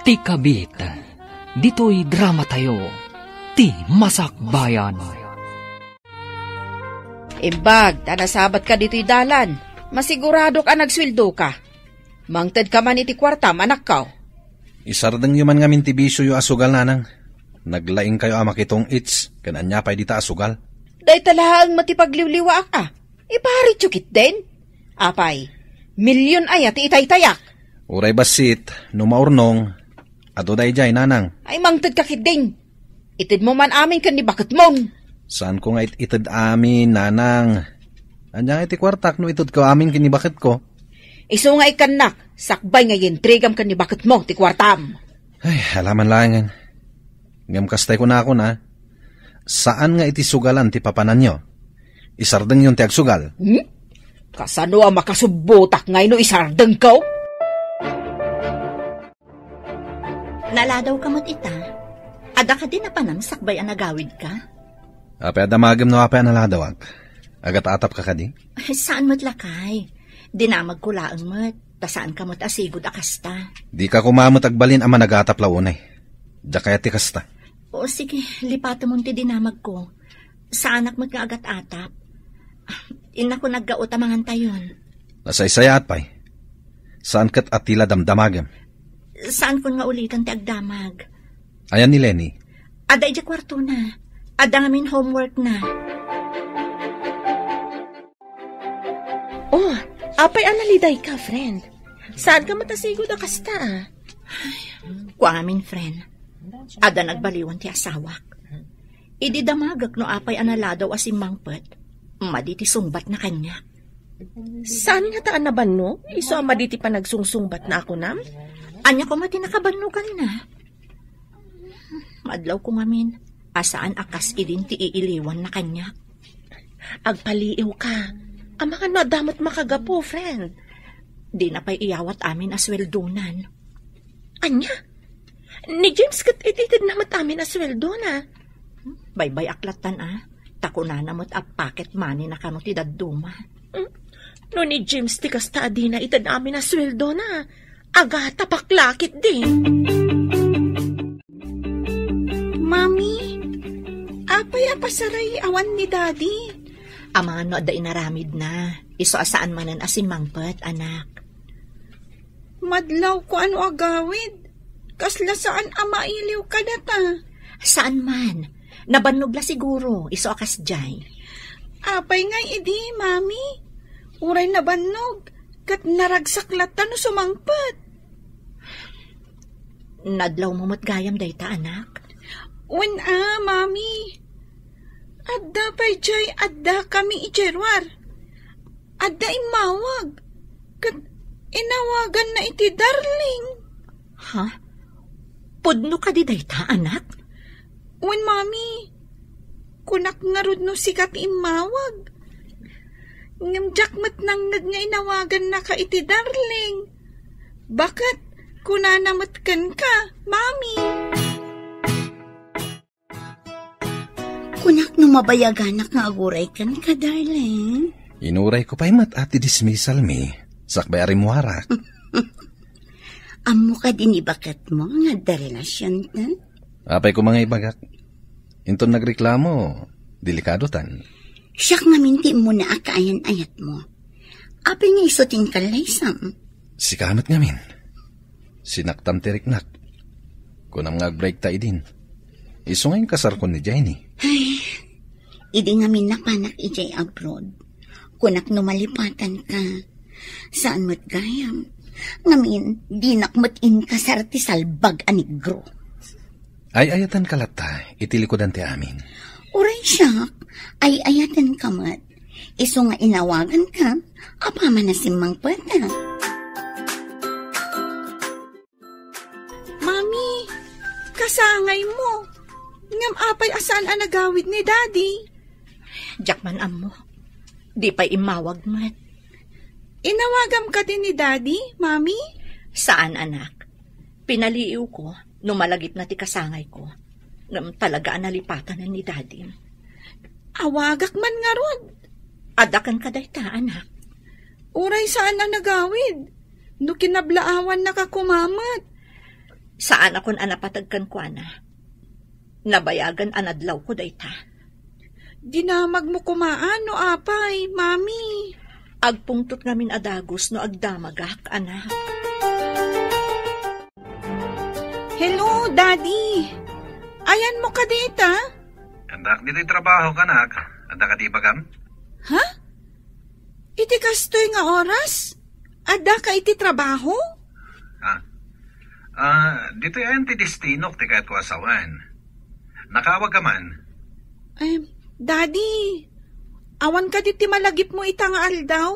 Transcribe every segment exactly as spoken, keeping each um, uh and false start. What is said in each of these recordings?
Ikabit, ditoy dramatayo, ti Masakbayan. Imbag, ta nasabatka ditoy dalan. Masiguradok a nagsueldoka. Mangtedka man iti kuartam, anakko. Isardengyo man ngamin ti bisioyo a sugal, nanang. Naglaingkayo a makitong-its, ken ania pay dita a sugal. Dayta laeng met ti pagliwliwaak a. Iparityo ketdin. Apay, milyon aya ti itaytayak? Uray bassit, no maurnong, adu daydiay, nanang. Ay, mangtedka ketdin. Itedmo man amin ken ni baketmon. Saanko nga it-ited amin, nanang. Ania nga iti kuartak no itedko amin ken ni baketko? Isu nga ikkannak, sakbay nga iintrigam ken ni baketmo ti kuartam. Ay, alaman laengen. Ngem kastay kunakon, a, saan nga iti sugalan ti papananyo. Isardengyon ti agsugal. Hmm? Kasano a makasubbotak ngay no isardengko? Naladawka met ita. Adda kadi napanam sakbay a nagawidka? Apay a damagem no apay a naladawak? Agat-atapka kadi? Ay, saan met lakay. Dinamagko laeng met, ta saanka met a sigud a kasta. Dika koma met agbalin a managatap la unay. Diak kayat ti kasta. O sige, lipatemon ti dinamagko. Saanak met nga agat-atap. Innakon aggaut a mangantayon. Nasaysayaat pay. Saan ket a ti la damdamagem. Saankon nga ulitan ti agdamag. Ayan ni Lenny? Adda idiay kuartona. Adda ngamin homeworkna. Oh, apay a nalidayka, friend? Saanka met a sigud a kasta, a? Kua ngamin, friend. Adda nagbaliwan ti asawak. Idi damagek no apay a naladaw a simmangpet, madi ti sungbatna kaniak. Saan ngata a nabannog? Isu a madi ti panagsungsungbatna a kunam? Ania koma ti nakabannoganna? Madlawko ngamin a saan a kas idin ti iiliwanna kaniak. Agpaliiwka. Amangan no adda met makagapu, friend. Dina pay iyawat amin a sueldonan. Ania? Ni James ket ititedna met amin a sueldona. Baybay-ak lattan a, ta kunana met a pocket money na kano ti dadduma. Hmm? No ni James ti kasta a dina ited amin a sueldona, agatapak la ketdi. Mami, apay a pasaray awan ni Daddy? Amangan no adda inaramidna, isu a saan manen a simmangpet, anak. Madlawko a no agawid. Kasla saan a mailiw kadata. Saan man. Nabannog la siguro, isu a kasdiay. Apay ngay idi, Mami? Uray nabannog, ket naragsak latta no sumangpet. Nadlawmo met gayam dayta, anak? Wen a, Mami. Adda pay diay adda kami idiay ruar. Adda immawag. Ket inawaganna iti darling. Ha? Pudno kadi dayta, anak? Wen, Mami. Kunak ngarud no sika ti immawag. Ngem diak met nangngeg nga inawagannaka iti darling. Baket, kunana met kenka, Mami. Kunak no mabayaganak nga aguray kenka, darling. Inurayko pay met a ti dismissalmi, sakbay a rimmuarak. Ammo kadi ni baketmo nga adda relasionta? Apay koma nga ibagak. Inton nagreklamo, delikadotan. Siak ngamin ti immuna a kaayan-ayatmo. Apay nga isu ti inkallaysam? Sika met ngamin. Sinaktam ti riknak. Kunam nga agbreakta idin. Isu nga inkasarko ni Jenny. Ay, idi ngamin napanak idiay abroad. Kunak no malipatanka. Saan met gayam. Ngamin, dinak met inkasar ti salbag a negro. Ay-ayatenka latta iti likudan ti amin. Uray siak, ay-ayatenka met. Isu nga inawaganka, apaman a simmangpeta. Mami, kasangaymo. Ngem apay a saan a nagawid ni Daddy? Diak man ammo. Di pay immawag met. Inawagam kadi ni Daddy, Mami? Saan, anak. Pinaliiwko no malagipna ti kasangayko. Ngem talaga a nalipatanen ni Daddy. Awagak man ngarud. Adda kenka dayta, anak. Uray saan a nagawid. No kinablaawannak a kumamet. Saanakon a napateg kenkuana. Nabayagen a nadlawko dayta. Dinamagmo koma no apay, Mami. Agpungtot ngamin a dagus no agdamagak, anak. Hello, Daddy. Ayanmo kadi ita? Adda kadi iti trabaho, anak. Adda kadi ibagam? Ha? Iti kastoy nga oras? Adda ka iti trabaho? Ah. Ah, ditoy ayan ti destinok ti kayatko a sawen. Nakaawag ka man? Em, Daddy, awan kadi ti malagipmo ita nga aldaw?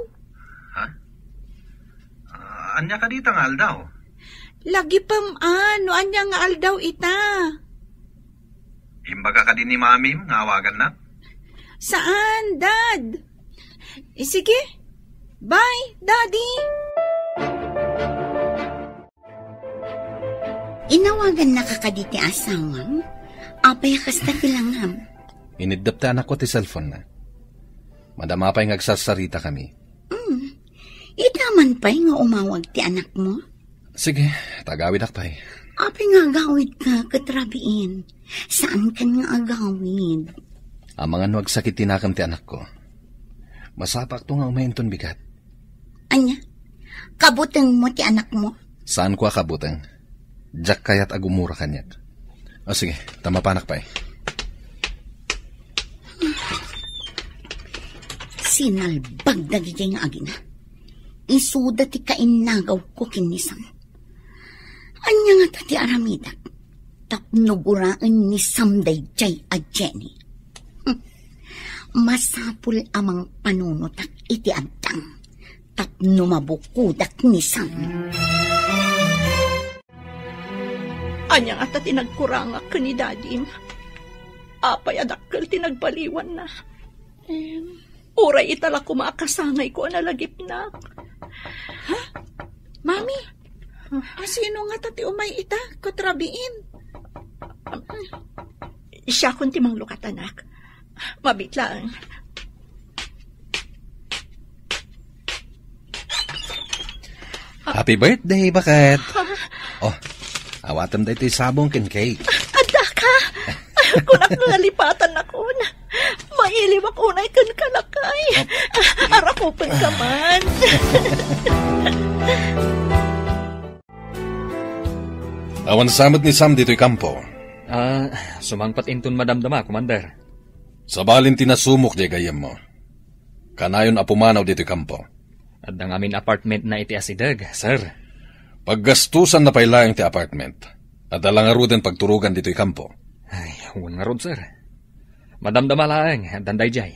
Ha? Ah, ania kadi ita nga aldaw? Lagipem a, no ania nga aldaw ita. Imbaga kadi ni Mamim nga awagannak? Saan, Dad. Eh, sige. Bye, Daddy. Inawagannaka kadi ti asawam? Apay a kasta ti langam? Iniddep ti anakko ti cellphone-na. Madama pay nga agsarsaritakami. Mm. Ita man pay nga umawag ti anakmo? Sige, ta agawidak pay. Apay nga agawidka ket rabiin? Saankan nga agawid. Amangan no agsakit ti nakem ti anakko. Masapakto nga umay inton bigat. Ania? Kabutengmo ti anakmo? Saanko a kabuteng. Diak kayat a gumura kaniak. O sige, ta mapanak pay. Sinalbag dagiti nga agina. Isuda ti kainnagawko ken ni Sam. Ania ngata ti aramidak tapno guraen ni Sam daydiay a Jenny? Hmm. Masapul a mangpanunotak iti addang tapno mabukodak ni Sam. Ania ngata ti nagkurangak ken ni Dadim? Apay a dakkel ti nagbaliwanna? Em, uray ita la koma a kasangayko a nalagipnak. Ha? Mami, asino ngata ti umay ita ket rabiin? Siakon ti manglukat, anak. Mabiit laeng. Happy birthday, baket. Oh, awatem daytoy sabong ken cake. Adda ka? Kunak nga nalipatannakon. Mailiwak unay ken kalakay. Arakupen ka man. Awan sa met ni Sam ditoy kampo. Ah, sumangpet inton madamdama, Commander. Sabalin ti nasumok diay gayyemmo. Kanayon a pumanaw ditoy kampo. Adda ngamin apartment na iti asideg, sir. Paggastusan na pay laeng ti apartment. Adda la ngaruden pagturogan ditoy kampo. Ay, wen ngarud, sir. Madamdama laeng, addan daydiay.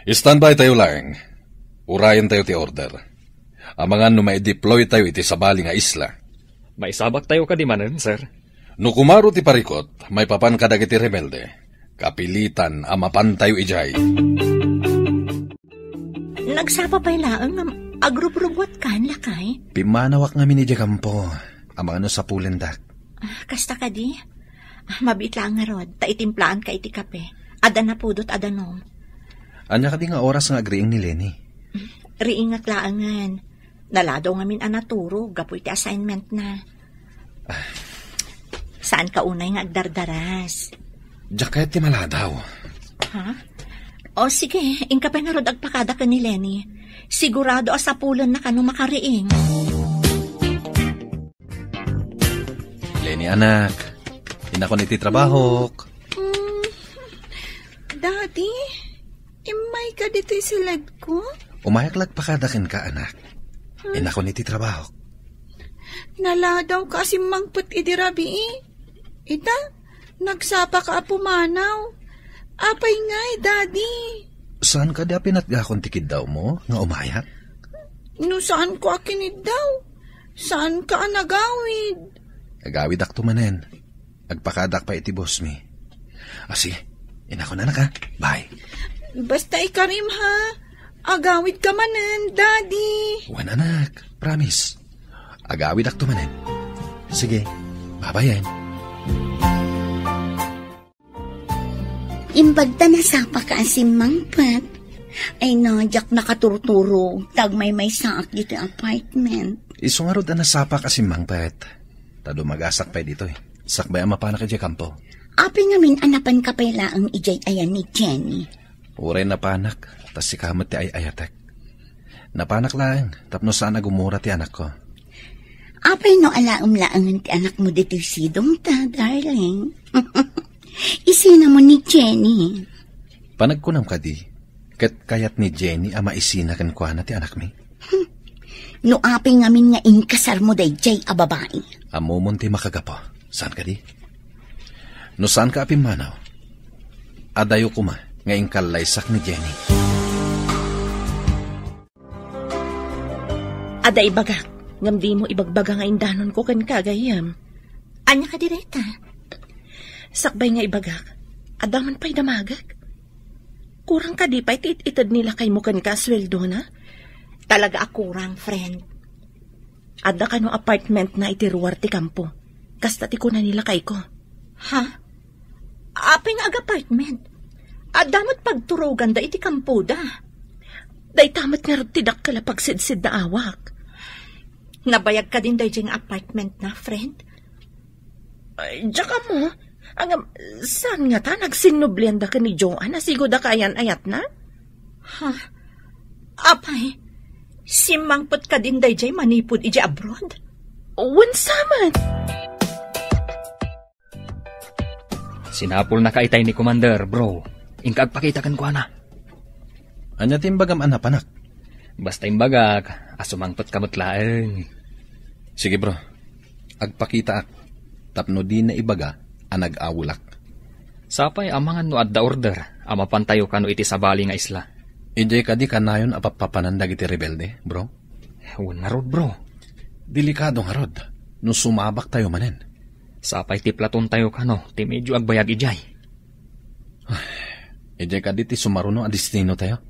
Standby tayo laeng. Urayen tayo ti order. Amangan no mai-deploy tayo iti sabali nga isla. Maisabak tayo kadi manen, sir? No kumaro ti parikot, maipapan kadagiti rebelde. Kapilitan a mapan tayo idiay. Nagsapa pay laeng nga agrubrubuatkan, lakay? Pimmanawak ngamin idiay kampo. Amangan no sapulendak. Ah, kasta kadi? Ah, mabiit laeng ngarud, ta itimplaan ka iti kape. Adda napudot a danum. Ania kadi nga oras nga agriing ni Lenny? Riingak laengen. Naladaw ngamin a naturog gapu iti assignment na. Saan ka unay nga agdardaras? Diak kayat ti maladaw. Ha? O sige, inka pay ngarud agpakada ken ni Lenny. Sigurado a sapulenna kano makariing. Lenny, anak, inakon iti trabahok. Mm, Daddy, immay ka ditoy siledko? Umayak lagpakada kenka, anak. Hmm? Inakon iti trabahok. Naladaw ka a simmangpet idi rabii. Ita, nagsapa ka a pumanaw. Apay ngay, Daddy? Saan kadi a pinatgakon ti kiddawmo nga umayak? No saan ko a kiniddaw, saan ka a nagawid? Agawidakto manen. Agpakadak pay iti boss mi. Ah, sige. Inakon, anak, ha? Bye. Basta ikarim, ha? Agawid ka manen, Daddy. Wen, anak. Promise. Agawidakto manen. Sige. Babayen. Imbag ta nasapa ka a simmangpet. Ay na, diak nakaturturog, ta agmaymaysaak ditoy apartment. Isu ngarud a nasapak a simmangpet. Ta dumagasak pay ditoy. Sakbay a mapanak idiay kampo. Apay ngamin a napanka pay laeng idiay ayan ni Jenny? Uray napanak, ta sika met ti ay-ayatek. Napanak laeng, tapno saan a gumura ti anakko. Apay no alaem laengen ti anakmo ditoy sidongta, darling? Isinamon ni Jenny. Panagkunam kadi, ket kayat ni Jenny a maisina kenkuana ti anakmi? No apay ngamin nga inkasarmo daydiay a babai. Ammomon ti makagapu. Saan kadi? No saanka a pimmanaw, adayo koma nga inkallaysak ni Jenny. Adda ibagak, ngem dimo ibagbaga nga indanonko kenka, gayyem. Ania kadi dayta? Sakbay nga ibagak, adda man pay damagek. Kurang kadi pay ti it-ited ni lakaymo kenka a sueldona? Talaga a kurang, friend. Adda kano apartmentna iti ruar ti kampo. Kasta ti kuna ni lakayko. Ha? Apay nga ag-apartment? Adda met pagturoganda iti kampoda. Dayta met ngarud ti dakkel a pagsidsidda awak. Nabayag kadin daydiay nga apartmentna, friend? Ay, diak ammo. Ngem, saan ngata, nagsinnublianda ken ni Joan a sigud a kaayan-ayatna? Ha? Apay, simmangpet kadin daydiay manipud idiay abroad? Wen, sa met. Sinapulnaka itay ni Commander, bro. Inka agpakita kenkuana. Ania ti imbagam a napanak? Basta imbagak a sumangpetka met laeng. Sige, bro. Agpakitaak tapno dina ibaga a nag-awelak. Sapay amangan no adda order a mapantayo kano iti sabali nga isla. Idiay kadi kanayon a pappapanan dagiti rebelde, bro? Wen ngarud, bro. Delikado ngarud no sumabaktayo manen. Sapay ti platontayo kano ti medyo agbayag idiay. Idiay kadi ti sumaruno a destinotayo?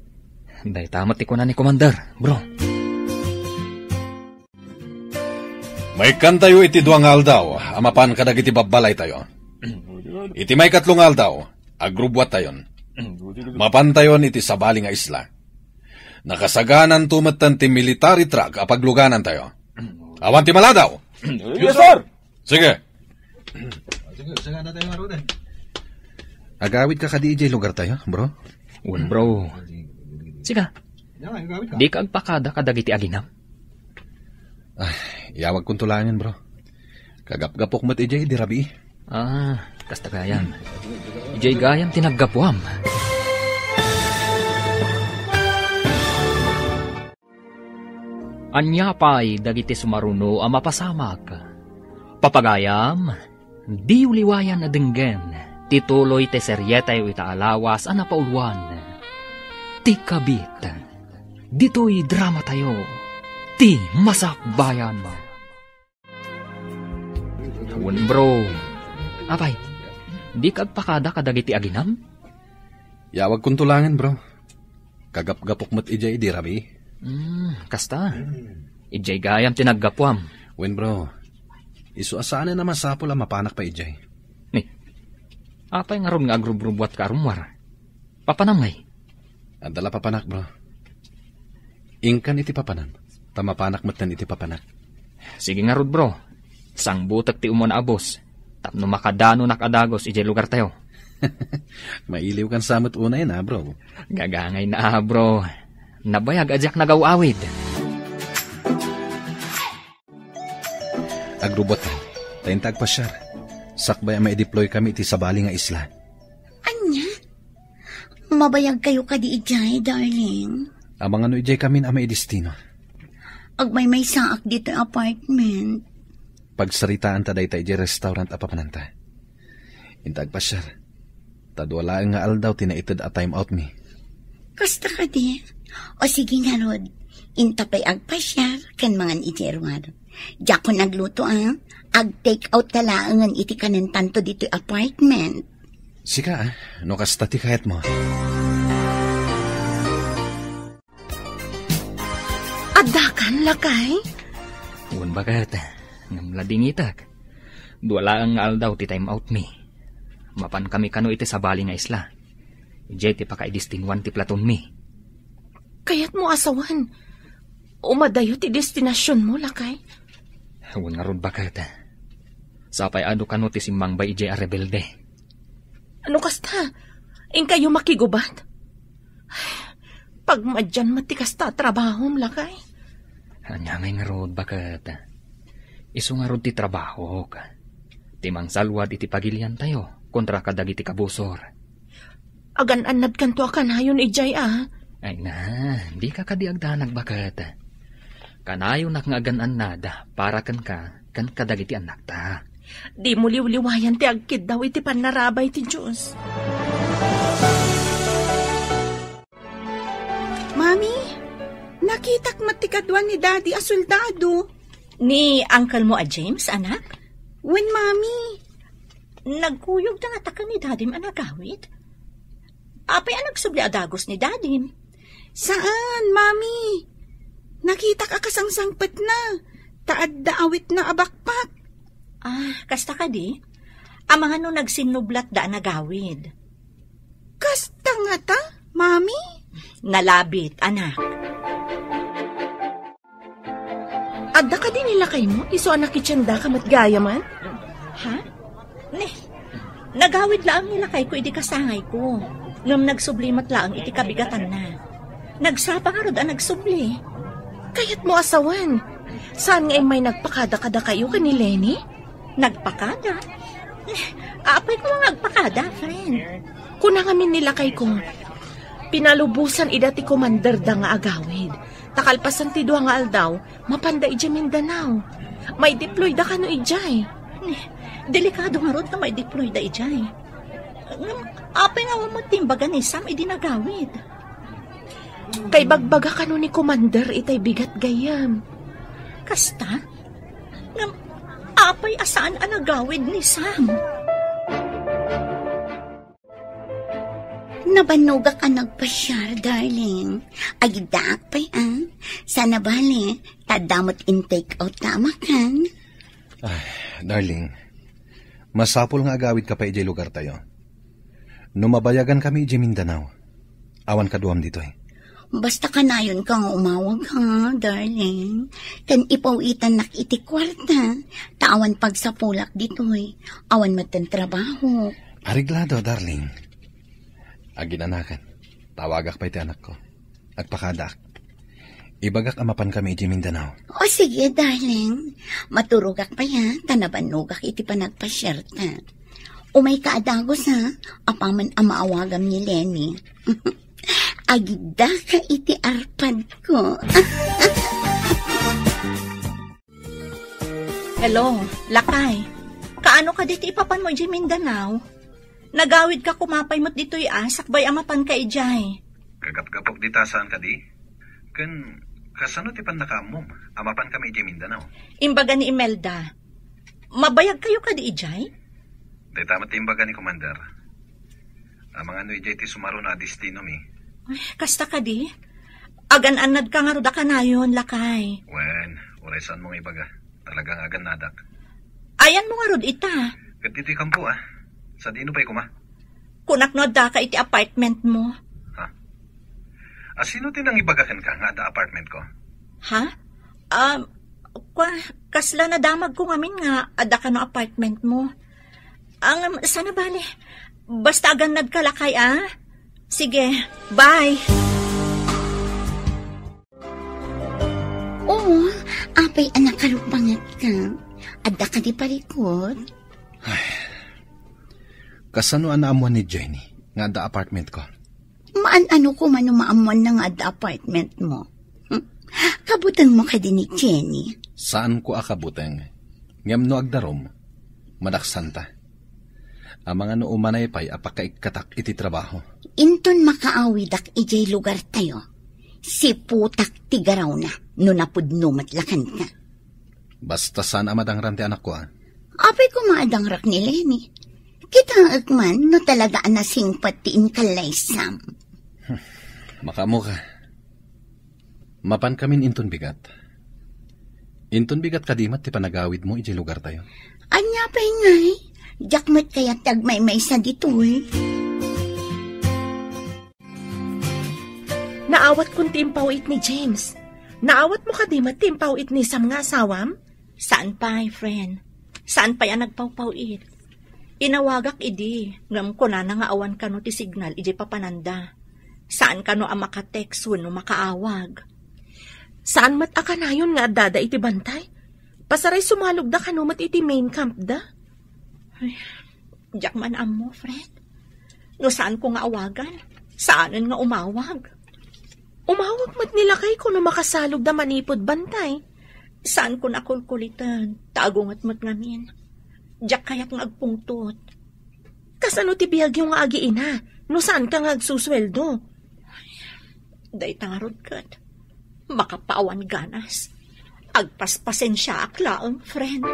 Dayta met ti kuna ni Commander, bro. Maikkantayo iti dua nga aldaw a mapan kadagiti babbalaytayo. Iti maikatlo nga aldaw, agrubbuattayon. Mapantayon iti sabali nga isla. Nakasagananto metten ti military truck a pagluganantayo. Awan ti maladaw! Yes, sir! Sige. Sige, sagana tayo, Rodan. Agawid ka kadi idiay lugartayo, bro? Wen, bro. Sika, dika agpakada kadagiti aginam? Ah, iyawagkonto laengen, bro. Kagapgapok met idiay idi rabii. Ah, kasta gayam. Idiay gayam ti naggapuam. Ania pay dagiti sumaruno a mapasamak? Papagayam, diyo liwayan a denggen ti tuloy ti serietayo ita a lawas a napauluan, Ti Kabit, ditoy dramatayo, Ti Masakbayan. Wen, bro. Apay, dika agpakada kadagiti aginam? Iyawagkonto laengen, bro. Kagapgapok met idiay idi rabii. Hmm, kasta. Idiay gayam ti naggapuam. Wen, bro. Isu a saanen a masapul a mapanak pay idiay. Ni, apay ngarud nga agrubrubuatka a rummuar? Papanam ngay? Adda la papanak, bro. Inkan iti papanam, ta mapanak metten iti papanak. Sige ngarud, bro. Sangbutek ti umuna a bus tapno makadanonak a dagus idiay lugartayo. Mailiwkan sa met unay na, bro. Gagangay na, bro. Nabayag a diak nagaw-awid. Agrubbuattayo, ta inta agpasiar. Sakbay a maideploy kami iti sabali nga isla. Ania? Mabayag kayo kadi idiay, darling? Amangan no idiay kamin a maidestino. Agmaymaysaak ditoy apartment. Pagsaritaanta dayta idiay restaurant a papananta. Inta agpasiar. Ta dua laeng nga aldaw ti naited a time out mi. Kasta kadi? O sige ngarud, inta pay agpasiar ken mangan idiay ruar. Diakon agluto a, ag-take out ta laengen iti kanentanto ditoy apartment. Sika, ah, no kasta ti kayatmo. Addakan, lakay? Wen, baket. Ngem ladingitek. Dua laeng nga aldaw ti time out mi. Mapan kami kano iti sabali nga isla. Idiay ti pakaidestinuan ti platon mi. Kayatmo a sawen, umadayo ti destinasionmo, lakay? Wen ngarud, baket. Sapay adu kano ti simmangba idiay a rebelde. Ano kasta? Inkayo makigubat? Pagmadian met ti kasta a trabahom, lakay. Ania ngay ngarud, baket? Isu ngarud ti trabahok. Ti mangsalwad iti pagiliantayo kontra kadagiti kabusor. Agan-annadkanto a kanayon idiay a. Ay na, dika kadi agdanag, baket. Kanayonak nga agan-annad para kenka ken kadagiti annakta. Dimo liwliwayan ti agkiddaw iti pannarabay ti Dios. Mami, nakitak met ti kadua ni Daddy a soldado. Ni uncle mo a James, anak? Wen, Mami. Nagkuyog ta ngata ken ni Dadim a nagawid? Apay a nagsubli a dagus ni Dadim? Saan, Mami. Nakitak a kasangsangpetna. Ta adda awitna a backpack. Ah, kasta kadi? Amangan no nagsinnublatda a nagawid. Kasta ngata, Mami? Nalabit, anak. Adda kadi ni lakaymo, isu a nakitiendaka met gayamen? Ha? Ne, nagawid laeng ni lakayko idi kasangayko. Ngem nagsubli met laeng iti kabigatanna. Nagsapa ngarud a nagsubli. Kayatmo a sawen, saan nga immay nagpakada kadakayo ken ni Lenny? Nagpakada? Ne, apay koma nga agpakada, friend? Kuna ngamin ni lakayko, pinalubosan ida ti komanderda nga agawid. Ta kalpasan ti dua nga aldaw, mapanda idiay Mindanao. Maideployda kano idiay. Delikado ngarud nga maideployda idiay. Ngem, apay nga awan met ti imbaga ni Sam idi nagawid? Kaibagbaga kano ni Commander itay bigat gayyem. Kasta? Ngem, apay a saan a nagawid ni Sam? Nabannogak a nagpasiar, darling. Agidaak pay, a. Sana bale, ta adda met in-take out ta a makan. Ay, darling, masapul nga agawidka pay idiay lugartayo. No mabayagankami idiay Mindanao, awan kaduam ditoy. Basta kanayonka nga umawag, ha, darling. Ken ipaw-itannak iti kuarta, ta awan pagsapulak ditoy. Awan metten trabaho. Areglado, darling. Aginanakan, tawagak pay ti anakko. Agpakadaak. Ibagak a mapankami idiay Mindanao. O, sige, darling. Maturogak pay, ha, ta nabannogak iti panagpasiarta. Umayka a dagus, ha, apaman a maawagam ni Lenny. Agidaka iti arpadko. Hello, lakay. Kaano kadi ti ipapanmo idiay Mindanao? Nagawidka koma pay met ditoy a, sakbay a mapanka idiay. Kagapgapok dita saan kadi? Ken kasano ti pannakaammom a mapankami idiay Mindanao? Imbaga ni Imelda, mabayagkayo kadi idiay? Dayta met ti imbaga ni Commander. Amangan no idiay ti sumaruno a destinomi. Ay, kasta kadi? Agan-annadka ngarud a kanayon, lakay. Wen, uray saanmo nga ibaga. Talaga nga agannadak. Ayanmo ngarud ita? Ket ditoy kampo, a. Sadino pay koma? Kunak no addaka iti apartment mo. Ha? A, sino ti nangibaga kenka nga adda apartment ko? Ha? Um, kwa, kasla nadamagko ngamin nga adda kano apartment mo. Ang, sana bale. Basta agannadka, lakay, a. Sige, bye. Oo, apay a nakaruppangetka. Adda kadi parikut? Ay, kasano a naammuan ni Jenny nga adda apartment ko? Maan-ano koma no maammuanna nga adda apartment mo? Hmm. Kabutengmo kadi ni Jenny? Saanko a kabuteng. Ngem no agdarum, madaksanta. Amangan no umanay pay a pakaikkatak iti trabaho. Inton makaawidak idiay lugartayo, siputak ti garawna no napudno met la kenka. Basta saan a madangran ti anakko, a. Apay koma a dangrak ni Lenny? Kitaek man no talaga a nasingpet ti inkallay Sam. Makaammoka. Mapankamin inton bigat. Inton bigat kadi met ti panagawidmo idiay lugartayo? Ania pay ngay? Diak met kayat ti agmaymaysa ditoy. Naawatkon ti impaw-it ni James. Naawatmo kadi met ti impaw-it ni Sam nga asawam? Saan pay, friend. Saan pay a nagpawpaw-it. Inawagak idi, ngem kunana nga awan kano ti signal idiay papananda. Saan kano a maka-text wenno makaawag. Saan met a kanayon nga addada iti bantay? Pasaray sumalogda kano met iti main camp da? Ay, diak man ammo, friend. No saan ko nga awagan, saanen nga umawag. Umawag met ni lakay ko no makasalogda manipud bantay. Saan ko nakulkulitan, ta agunget met ngamin. Diak kayat nga agpungtot. Kasano ti biagyo nga agiina, no saan ka nga agsusueldo? Dayta ngarud ket makapaawan ganas. Agpaspasensiaak laeng, friend.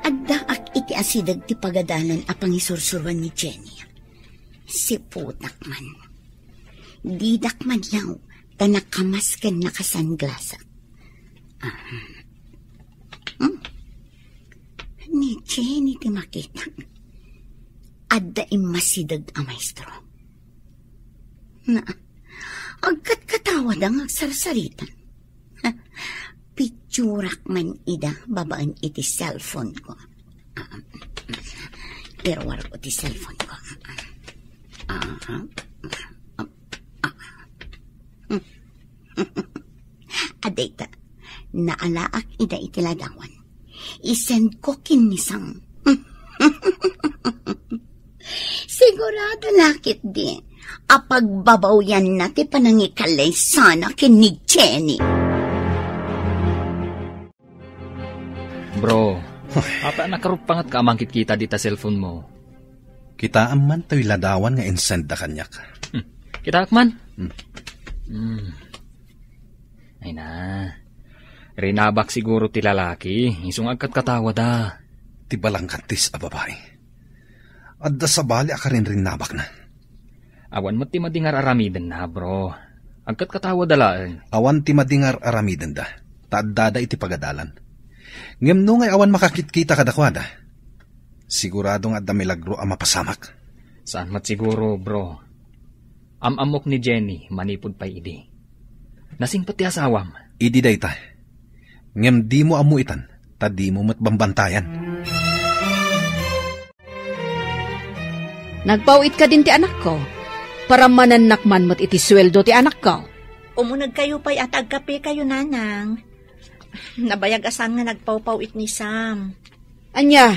Addaak iti asideg ti pagadalan a pangisursuruan ni Jenny. Siputak man. Didak maniaw ta nakamas ken nakasanglasak. Ah. Hmm? Ni Jenny ti makitak. Adda immasideg a maestro. Na, agkatkatawada nga agsarsarita. Picturak man ida babaen iti cellphone ko. Ah, iruar ko ti cellphone ko. Ah, ah, ah. Adayta, naalaak ida iti ladawan. I-send ko ken ni Sam. Sigurado la ketdi a pagbabawyanna ti panangikalaysana ken ni Jenny. Bro, apay a nakaruppangetka a mangkitkita dita cellphone mo? Kitaem man toy ladawan nga insendda kaniak. Hmm. Kitaek man? Hmm. Hmm. Ay na. Rinabak siguro ti lalaki, isu nga agkatkatawada. Ti balangkantis a babai. Adda sabali a karinrinnabakna. Awan met ti madi nga ar-aramidenna, bro. Agkatkatawada laeng. Awan ti madi nga ar-aramidenda, ta addada iti pagadalan. Ngem no ngay awan makakitkita kadakuada, sigurado nga adda milagro a mapasamak. Saan met siguro, bro. Am-ammok ni Jenny manipud pay idi. Nasingpet ti asawam. Idi dayta. Ngem dimo ammo itan, ta dimo met bambantayan. Nagpaw-it kadin ti anakko. Parammanannak man met iti sueldo ti anakko. Umunegkayo pay a ta agkapekayo, nanang. Nabayag a saan nga nagpawpaw-it ni Sam. Ania?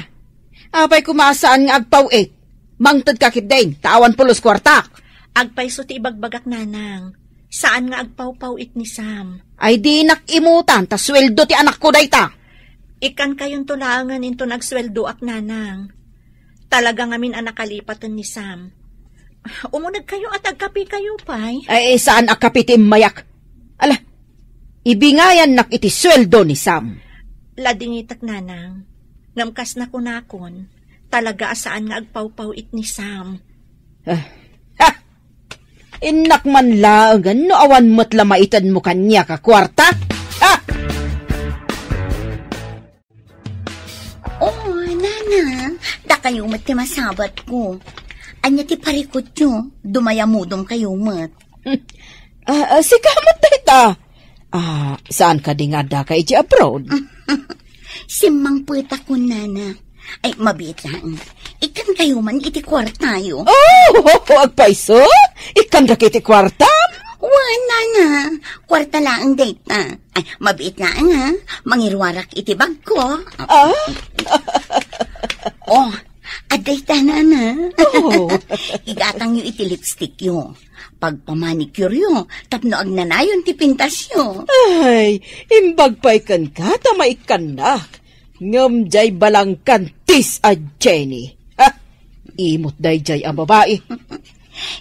Apay koma a saan nga agpaw-it? Mangtedka ketdin, ta awan pulos kuartak. Agpayso ti ibagbagak, nanang. Saan nga agpawpaw-it ni Sam. Ay, dinak imutan, ta sueldo ti anakko dayta. Ikkantayonto laengen inton agsueldoak, nanang. Talaga ngamin a nakalipaten ni Sam. Umunegkayo a ta agkapekayo pay. Ay, saan a kape ti immayak? Ala, ibingayannak iti sueldo ni Sam. Ladingitek, nanang. Ngem kas nakunakon, talaga a saan nga agpawpaw-it ni Sam. Ah, ha! Innak man laengen no awan met la maitenmo kaniak a kuarta. Ha! Oh, nana, dakayo met ti masabatko. Ania ti parikutyo? Dumayamudom kayo met. Ah, ah, sika met dayta. Ah, saan kadi nga addaka iti abroad? Simmangpetakon, nana. Ay, mabiit laeng. Ikkankayo man iti kuartayo. Oh, agpayso? Ikkandak iti kuartam? Wen, nana. Kuarta laeng dayta. Ay, mabiit laeng, ha? Mangiruarak iti bagko. Ah? Oh, adda ita, nana. Oh. Igatangyo iti lipstickyo. Pagpamanicuryo, tapno agnanayon ti pintasyo. Ay, imbag pay kenka ta maikkannak. Ngem jay balangkantis a Jenny. Ha? Imot dayjay a babai.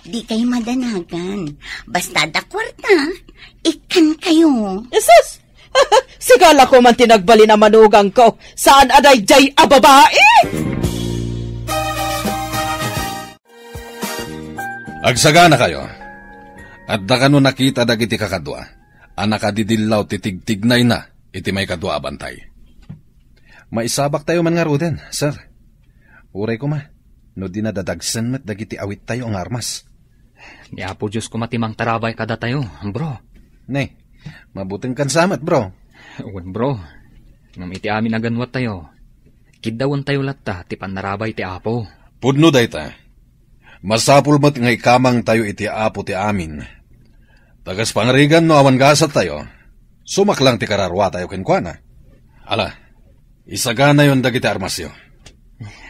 Di kayo madanagan. Basta da kuarta, ikkan kayo. Jesus! Sigala ko man ti nagbalin a manugang ko. Saan a dayjay a babai? Agsagana kayo. Adda kano nakita dagiti kakadua a nakadidillaw ti tigtignayna iti maikadua a bantay. Maisabak tayo man ngaruden, sir. Uray koma, no di nadadagsen met dagiti awit tayo nga armas. Ni Apo Dios koma ti mangtarabay kadatayo, bro. Ne, mabuteng kan samet, bro. Wen, bro. Ngem iti amin a ganwattayo, kiddawentayo latta ti pannarabay ti Apo. Pudno dayta. Masapul met nga ikamangtayo iti Apo ti amin. Ta kas pangarigan no awan gasattayo, sumaklang ti kararuatayo kenkuana. Ala, isaganayon dagiti armasyo.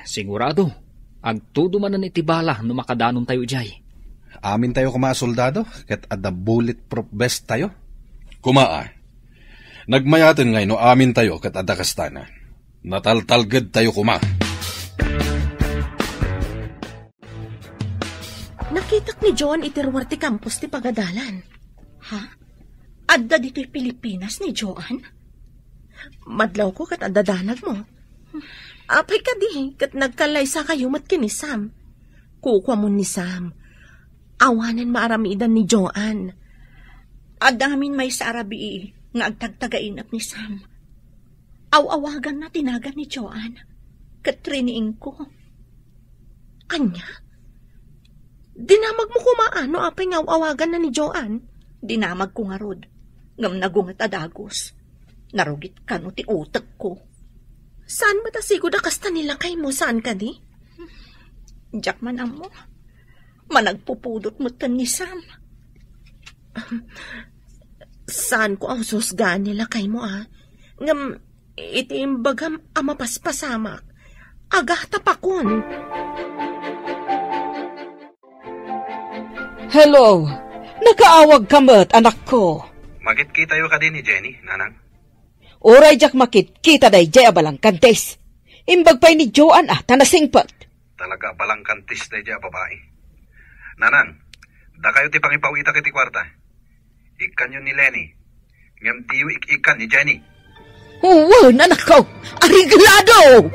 Sigurado, agtudo manen iti bala no makadanontayo idiay. Amintayo koma a soldado, ket adda bulletproof vest tayo. Kumaa, nagmayaten ngay no amintayo ket adda kastana. Nataltalgedtayo koma. Nakitak ni Joan iti ruar ti kampus ti pagadalan. Ha? Adda ditoy Pilipinas ni Joan? Madlawko ket adda danagmo. Apay kadi, ket nagkallaysakayo met ken ni Sam. Kukuamon ni Sam. Awanen maaramidan ni Joan. Adda amin maysa a rabii nga agtagtagainep ni Sam. Aw-awaganna ti nagan ni Joan, ket riniingko. Ania? Dinamagmo koma no apay nga aw-awaganna ni Joan? Dinamagko ngarud, ngem nagunget a dagus. Narugit kano ti utekko. Saan met a sigud a kasta ni lakaymo, saan kadi? Diak man ammo. Managpupudot metten ni Sam. Saanko a husgan ni lakaymo, a. Ngem iti imbagam a mapaspasamak, agatapakon. Hello! Nakaawagka met, anakko. Makitkitayo kadi ni Jenny, nanang? Uray diak makitkita daydiay a balangkantis. Imbag pay ni Joan a ta nasingpet. Talaga a balangkantis daydiay a babai. Nanang, dakayo ti pangipaw-itak iti kuarta. Ikkanyo ni Lenny, ngem diyo ik-ikkan ni Jenny. Wen, anakko, areglado!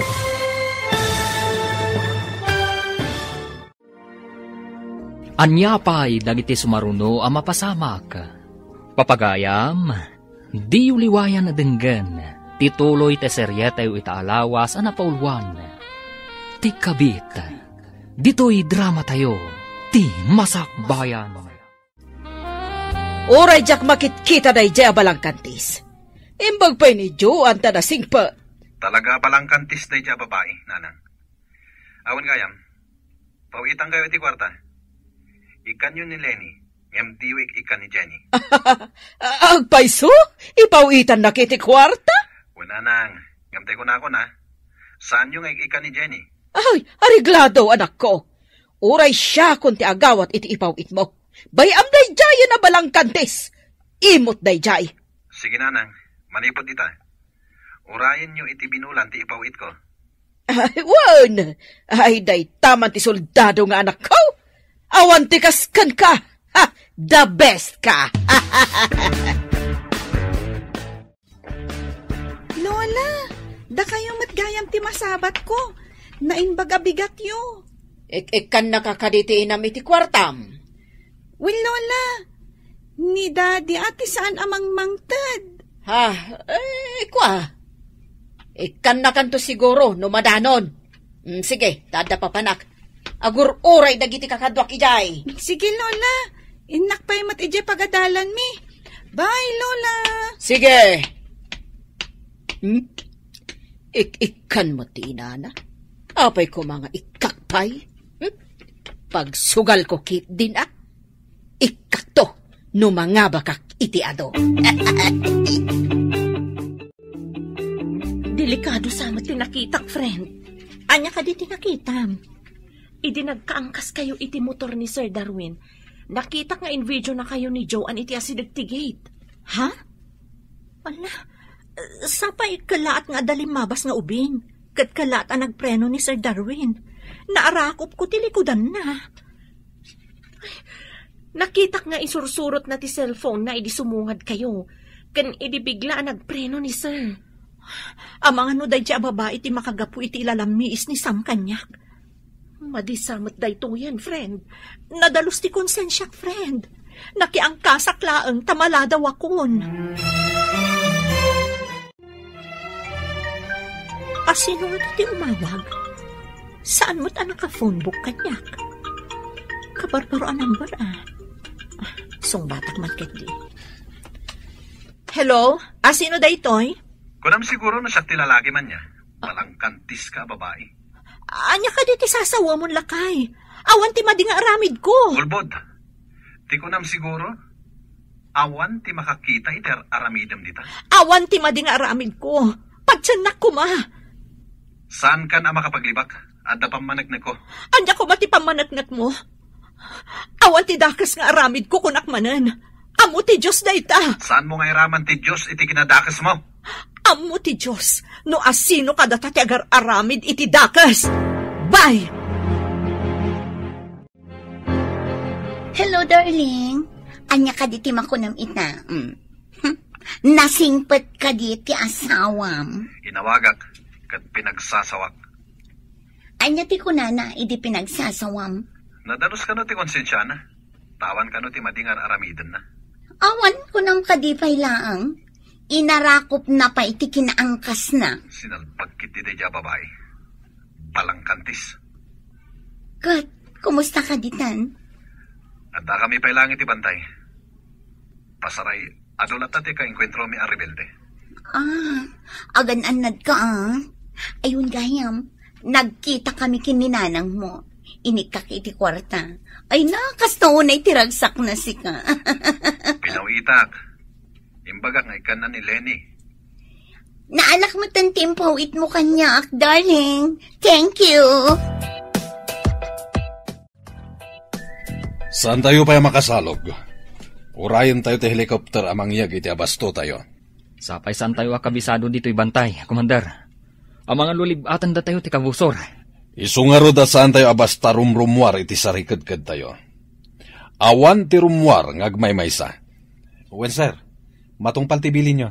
Ania pay dagiti sumaruno a mapasamak? Papagayam, diyo liwayan a denggen ti tuloy ti serietayo ita a lawas a napauluan, Ti Kabit. Ditoy dramatayo, Ti Masakbayan. Uray diak makitkita daydiay a balangkantis. Imbag pay ni Joan ta nasingpet. Talaga a balangkantis daydiay a babai, nanang. Awan gayam, paw-itankayo iti kuarta. Ikkanyo ni Lenny, ngem diyo ik-ikkan ni Jenny. Agpayso? Ipaw-itannaka iti kuarta? Wen, nanang, ngem tay kunakon, a. Saanyo nga ik-ikkan ni Jenny? Ay, areglado, anakko. Uray siakon ti agawat iti ipaw-itmo. Bay-am daydiayen a balangkantis. Imot daydiay. Sige, nanang, manipud ita, urayenyo iti binulan ti ipaw-itko. Ay, wen! Ay, dayta man ti soldado nga anakko! Awan ti kas kenka! Ha! The best ka! Lola, dakayo met gayam ti masabatko. Naimbag a bigatyo. Ik-ikkannaka kadi ti inam iti kuartam? Wen, Lola, ni Daddy a ti saan a mangmangted. Ha? Eh, kua. Ikkannakanto siguro no madanon. Mm, sige, ta adda papanak. Agur-uray dagiti kakaduak idiay. Sige, Lola. Innak pay met idiay pagadalanmi. Bye, Lola. Sige. Hmm? Ik-ikkan met ti inana. Apay koma nga ikkak pay? Hmm? Pagsugalko ketdin, a. Ikkakto no mangabakak iti adu. Delikado sa met ti nakitak, friend. Ania kadi ti nakitam? Idi nagkaangkaskayo iti motor ni Sir Darwin, nakitak nga invideonakayo ni Joan iti asideg ti gate. Ha? Ala, sapay kellaat nga adda limmabas nga ubing, ket kellaat a nagpreno ni Sir Darwin. Naarakopko ti likudanna. Ay, nakitak nga isursurotna ti cellphone-na idi sumungadkayo, ken idi bigla a nagpreno ni Sir. Amangan no daydiay a babai ti makagapu iti ilalammiis ni Sam kaniak. Madi sa met daytoyen, friend. Nadalus ti konsensiak, friend. Nakiangkasak laeng ta maladawakon. A, sino nga ti umawag? Saan met a naka-phone book kaniak? Kabarbaro a number, a. A, sungbatak man ketdi. Hello? Ah, sino daytoy? Kunam siguro no siak ti lalaki man niya. Balangkantis ka, babai. Ania kadi ti sasawamon, lakay? Awan ti madi nga aramidko. Ulbod. Ti kunam siguro, awan ti makakita iti ar-, aramidem dita. Awan ti madi nga aramidko. Patiennak koma. Saankan a makapaglibak. Adda pammaneknekko. Ania koma ti pammaneknekmo? Awan ti dakes nga aramidko, kunak manen. Ammo ti Dios dayta. Saanmo nga iraman ti Dios iti kinadakesmo? Ammo ti Dios no asino kadata ti agar-aramid iti dakes. Bye! Hello, darling. Ania kadi ti makunam ita? Mm. Nasingpet kadi ti asawam? Inawagak ket pinagsasawak. Ania ti kunana idi pinagsasawam? Nadalus kano ti konsensiana? Tawan kano ti madi nga ar-aramidenna? Awan, kunam kadi pay laeng. Inarakopna pay ti kinaangkasna. Sinalbag ketdi daydiay a babai. Balangkantis. Ket, kumusta kaditan? Addakami pay laeng iti bantay. Pasaray, adu latta ti kaengkuentromi a rebelde. Ah, agan-annadka, ah. Ayun gayam, nagkitakami ken ni nanangmo. Inikkak iti kuarta. Ay na, kasta unay ti ragsakna sika. Pinawitak. Imbagak nga ikkanna ni Lenny. Naalak met ti impawitmo kaniak, darling. Thank you. Saantayo pay a makasalog. Urayentayo ti helicopter a mangyeg iti abastotayo. Sapay saantayo a kabisado ditoy bantay, Commander. Amangan no lib-atendatayo ti kabusor. Isu ngarud a saantayo a basta rumrummuar iti sarikedkedtayo. Awan ti rummuar nga agmaymaysa. Wen, sir. Matungpal ti bilinyo.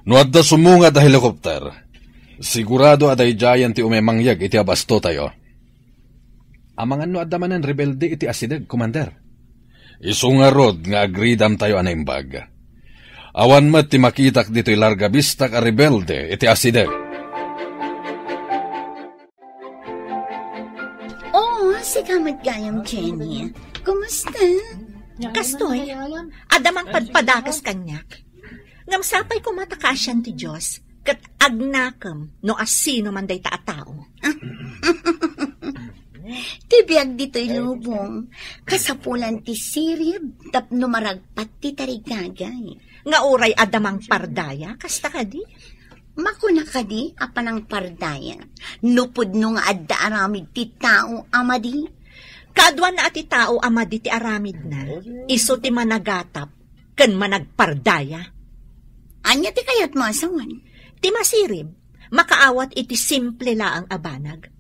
No adda sumungad a helicopter, sigurado a daydiayen ti umay mangyeg iti abastotayo. Amangan no adda manen rebelde iti asideg, Commander. Isu ngarud nga agridamtayo a naimbag. Awan met ti makitak ditoy larga bistak a rebelde iti asideg. Oo, sika met gayam, Jenny. Kumusta? Kastoy, adda mangpadpadakes kaniak. Ngem sapay koma ta kaasian ti Dios, ket agnakem no asino man dayta a tao. Ti biag ditoy lubong, kasapulan ti sirib tapno maragpat ti tarigagay. Nga uray adda mangpardaya, kasta kadi? Makuna kadi a panangpardaya no pudno nga adda aramid ti tao a madi? Kaduana a ti tao a madi ti aramidna, isu ti managatap ken managpardaya. Ania ti kayatmo a sawen? Ti masirib, makaawat iti simple laeng a banag.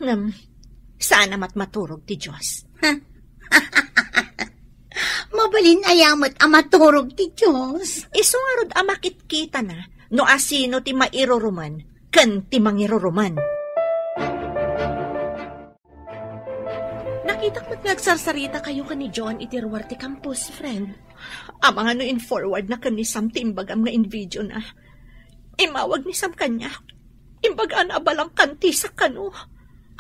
Ngem, saan a mat-, maturog ti Dios. Mabalin aya met a maturog ti Dios? Isu ngarud a makitkitana no asino ti mairurumen ken ti mangirurumen. Nakitak met nga agsarsarita kayo ken ni John iti ruar ti campus, friend. Amangan no in-forward na ken ni Sam ti imbagam nga in-video na. Imawag ni Sam kaniak. Imbagana a balangkantisak kano.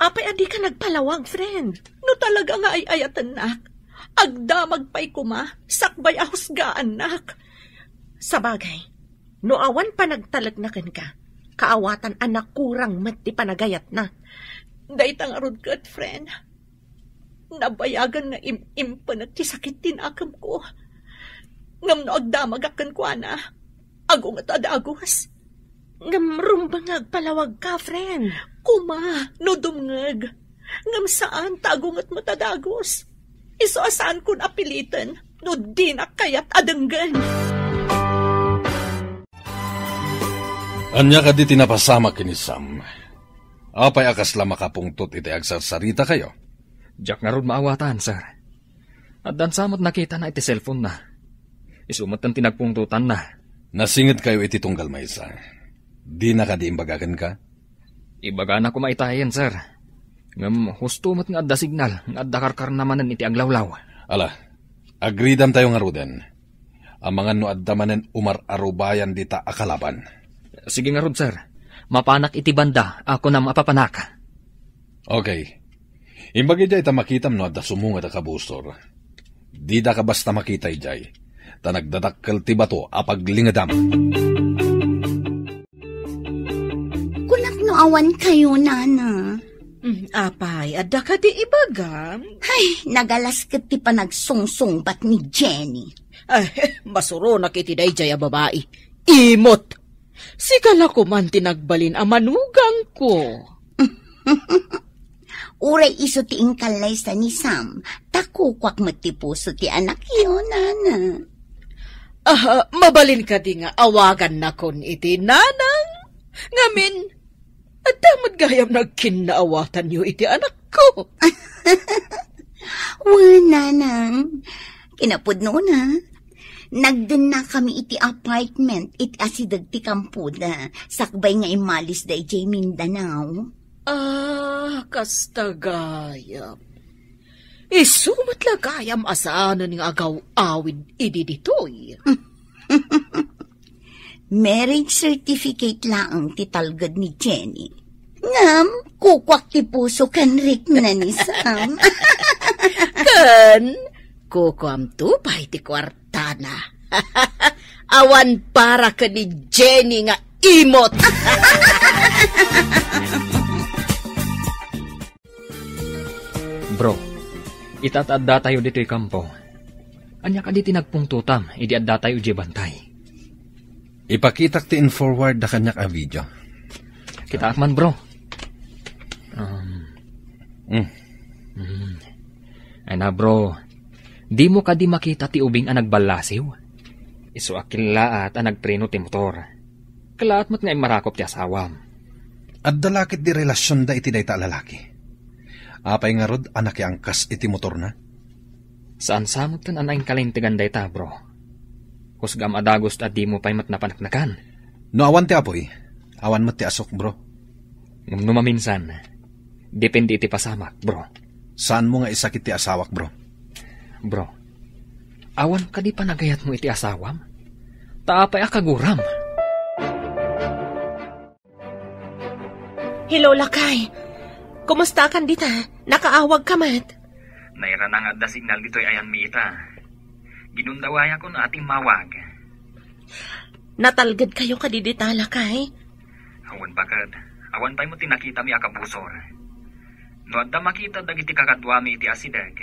Apay a dika nagpalawag, friend? No talaga nga ay-ayatennak, agdamag pay koma sakbay a husgaannak. Sabagay, no awan panagtalekna kenka, kaawatan a nakurang met ti panagayatna. Dayta ngarud ket, friend, nabayagan nga im-impenek ti sakit ti nakemko. Ngem no agdamagak kenkuana, agunget a dagus. Ngem rumbeng nga agpalawagka, friend. Koma, no dumngeg. Ngem saan ta agunget met a dagus. Isu a saankon a piliten no dinak kayat a denggen. Ania kadi ti napasamak ken ni Sam? Apay a kasla makapungtot iti agsarsarita kayo? Diak ngarud maawatan, sir. Addan sa met nakitana iti cellphone na. Isu met ti nagpungtotanna. Nasinged kayo iti tunggal maysa. Dina kadi imbaga kenka? Ibagana koma itayen, sir. Ngem husto met nga adda signal nga adda karkarna manen iti aglawlaw. Ala, agridam tayo ngaruden. Amangan no adda manen umar-arubayan dita a kalaban. Sige ngarud, sir. Mapanak iti banda a kunam a papanak. Okay. Imbag idiay ta makitam no adda sumungad a kabusor. Dida ka basta makita idiay. ta nagdadakkel ti bato a paglingedam. Kunak no awan kayo, Nana. Mm, apay, adda kadi ibagam? Ay, nagalas ket ti panagsungsungbat ni Jenny. Ay, masuronak iti dayjay a babai. Imot! Sika la koman ti nagbalin a manugangko. Uray isu ti inkallaysa ni Sam, ta kukuak met ti puso ti anakyo, Nana. Ah, mabalin kadi nga awagannakon iti nanang? Ngamin, adda met gayam nagkinnaawatanyo iti anakko. Wen, Nanang. Kinapudnona, nagdennakami iti apartment iti asideg ti kampoda, sakbay nga immalisda idiay Mindanao. Ah, kasta gayam. Isu met la gayam a saanen nga agaw-awid idi ditoy. Marriage certificate laeng ti talged ni Jenny. Ngem, kukuak ti puso ken rikna ni Sam. Ken, kukuamto pay ti kuartana. Awan para ken ni Jenny nga imot. Bro, ita ta addatayo ditoy kampo. Ania kadi ti nagpungtotam idi addatayo idiay bantay? Ipakitak ti in-forward da kaniak a video. Kitaak man, bro. Um, Mm. mm. Ay na, bro. Dimo kadi makita ti ubing a nagballasiw? Isu a kellaat a nagpreno ti motor. Kellaat met nga immarakop ti asawam. Adda la ketdi relasionda iti dayta a lalaki? Apay ngarud a nakiangkas iti motorna? Saan sa met ken a naingkalintegan dayta, bro. Kusgam a dagus ta dimo pay met napaneknekan. No awan ti apuy, awan met ti asuk, bro. Ngem no maminsan, depende iti pasamak, bro. Saanmo nga isakit ti asawak, bro? Bro, awan kadi panagayatmo iti asawam? Ta apay a kaguram? Hello, lakay. Kumusta kan dita? Nakaawag ka met? Nairana nga adda signal ditoy ayanmi ita. Ginundawayakon a timmawag. Natalged kayo kadi dita, lakay? Awan baket. Awan pay mo ti nakitami a kabusor. No adda makita dagiti kakaduami iti asideg,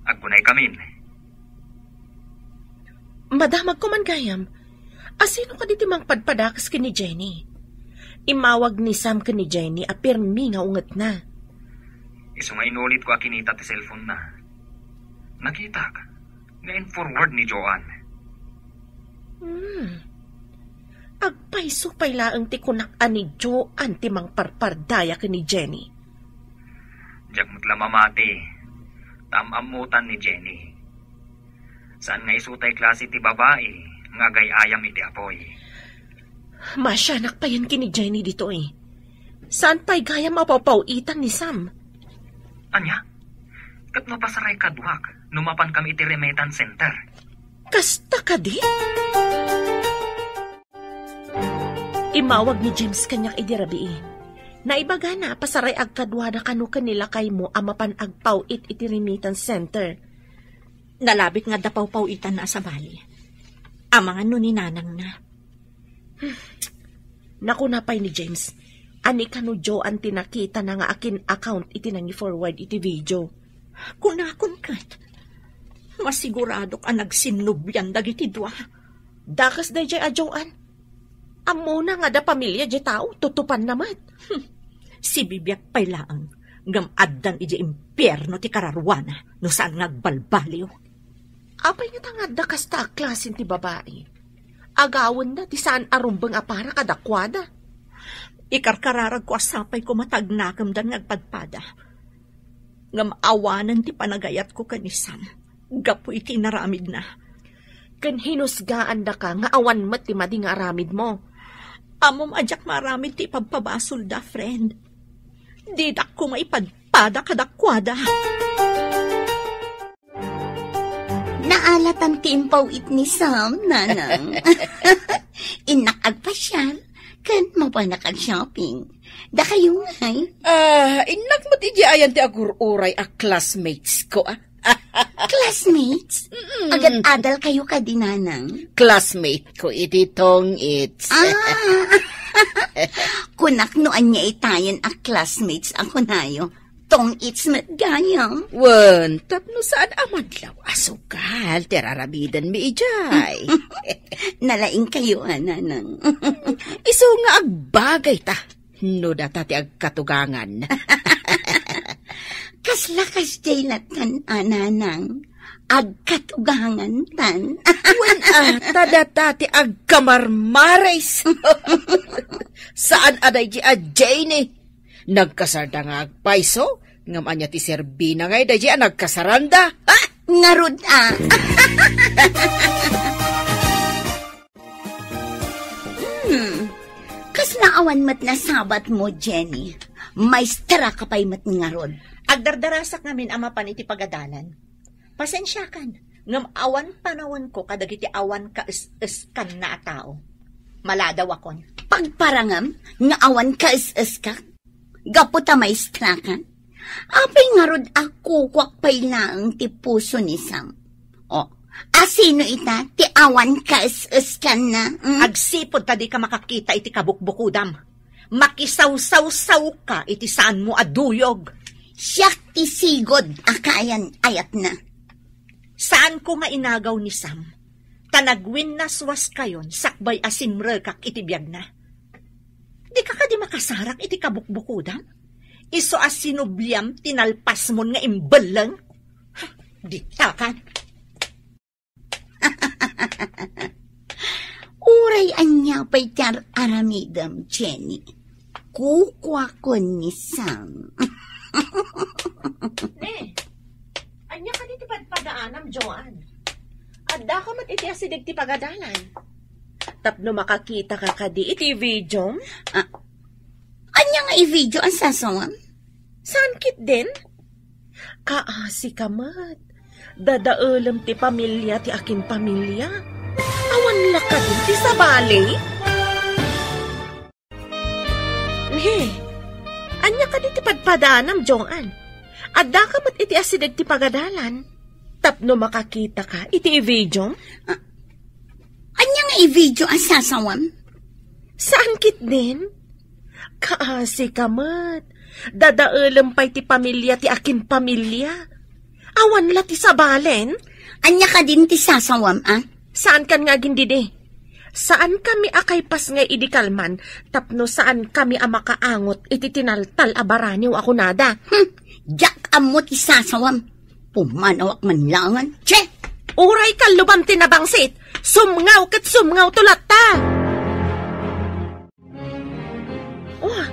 agkunay kamin. Madamagko man gayam. Asino kadi ti mangpadpadakes ken ni Jenny? Immawag ni Sam ken ni Jenny a pirmi nga ungetna. Isu nga inulitko a kinita ti cellphone-na. Nakitak nga in-forward ni Joan. Hmm. Agpayso pay laeng ti kunak a ni Joan ti mangparpardaya ken ni Jenny. Diak met la mamati, ta am-ammotan ni Jenny. Saan nga isu tay klase ti babai nga agay-ayam iti apuy. Maasianak payen ken ni Jenny ditoy. Saan pay gayam a pawpaw-itan ni Sam? Ania? Ket no pasaray kaduak, no mapan kami iti remittance center? Kasta kadi? Immawag ni James kaniak idi rabii. Naibagana a pasaray agkaduada kano ken ni lakaymo a mapan agpaw-it iti remittance center. Nalabit nga adda pawpaw-itanna a sabali. Amangan no ni nanangna. Nakuna pay ni James, a ni kano Joan ti nakitana nga akin-account iti nangi-forward iti video. Kunakon ket, masiguradok a nagsinnubian dagiti dua. Dakes dayjay a Joan. Ammona nga adda pamilia diay tao, tutupanna met. Hmm. Sibibiag pay laeng, ngem addan idiay impierno ti kararuana no saan nga agbalbaliw. Apay ngata nga adda kasta a klasen ti babai? Agawenna ti saan a rumbeng a para kadakuada. Ikarkararagko a sapay koma ta agnakemdan nga agpadpada. Ngem awanen ti panagayatko ken ni Sam gapu iti inaramidna. Ken hinusgaandaka nga awan met ti madi nga aramidmo. Ammom a diak maaramid ti ipabpabasolda, friend. Didak koma ipadpada kadakuada. Naalatan ti impaw-it ni Sam, nanang. Innak agpasiar, ken mapanak ag-shopping. Dakayo ngay? Ah, innak met idiay ayan ti agur-uray a classmates ko, ah. Classmates? Mm-mm. Agad-adal kayo kadi, Nanang? Classmate ko iti tong-its. Ah! Kunak no ania itayen a classmates a kunayo. Tong-its met gayam. Wen, tapno saan a madlaw a sugal ti raramidenmi idiay. Nalaing kayo, a, Nanang. Isu nga agbagay ta no data ti agkatugangan. Kasla kasdiay lattan, a, Nanang. Agkatugangantan. Wen, a, ta data ti agkamarmaris. Saan a daydi a Janie. Nagkasarda nga agpayso, ngem ania ti serbina nga daydi a nagkasaranda? Ah, ngarud a. Hmm. Kasla awan met nasabat mo, Jenny. Maestra ka pay met ngarud. Agdardarasak ngamin a mapan iti pagadalan. Pasensiakan, ngem awan panawenko kadagiti awan kaes-eskanna a tao. Maladawakon. Pagparangam nga awan kaes-eska? Gapu ta maestra ka? Apay ngarud a kukuak pay laeng ti puso ni Sam? O, asino ita ti awan kaes-eskanna? Hmm? Agsipud ta dika makakita iti kabukbukudam. Makisawsawsawka iti saanmo a duyog. Siak ti sigud a kaayan-ayatna. Saanko nga inagaw ni Sam, ta nagwinnaswaskayon sakbay a simrekak iti biagna. Dika kadi makasarak iti kabukbukudam? Isu a sinubliam ti nalpasmon nga imbelleng? Ha, ditakan. Uray ania pay ti ar-aramidem, Jenny. Kukuakon ni Sam. Ne, ania kadi ti padpadaanam, Joan? Addaka met iti asideg ti pagadalan. Tapno makakita ka kadi iti video? Ah, ania nga i-video a sasawam? Saan ketdin? Kaasi ka met. Dadaelem ti pamilia ti akin pamilia. Awan la kadi ti sabali? Ne, ania kadi ti padpadaanam, Joan? Addaka met iti asideg ti pagadalan. Tapno makakita ka iti i-video? Ah, ania nga i-video a sasawam? Saan ketdin? Kaasi ka met. Dadaelem pay ti pamilia ti akin pamilia. Awan la ti sabalen? Ania kadin ti sasawam, a? Saan kan nga agindidi? Saan kami a kaipas nga idi kalman tapno saan kami a makaangot iti tinaltal a baraniw a kunada. Hmm, diak ammo ti sasawam. Pumanawak man langan. Che! Uray kalluban ti nabangsit, sumngaw ket sumngaw to latta! Oh,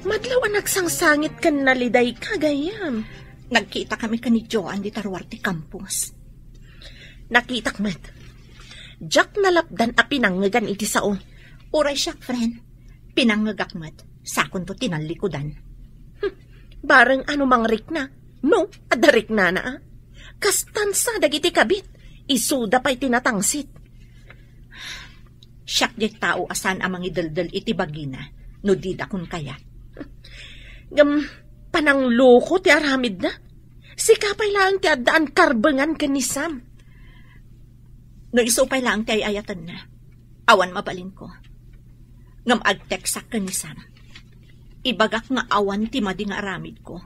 madlaw a nagsangsangit ken naliday ka, gayyem. Nagkita kami ken ni Joan dita ruar ti campus. Nakitak met. Diak nalapdan a pinangngegan iti sao. Uray siak, friend. Pinangngegak met. Sakonto tinallikudan. Hmm, bareng ano mangrikna. No, adda riknana, a. Kastan sa dagiti kabit. Isuda pay ti natangsit. Siak diay tao a saan a mangideldel iti bagina no dida kon kayat. Ngem panangloko ti aramidna. Sika pay laeng ti addaan karbengan ken ni Sam. No isu pay laeng ti ay-ayatenna, awan mabalinko. Ngem agteksak ken ni Sam. Ibagak nga awan ti madi nga aramidko.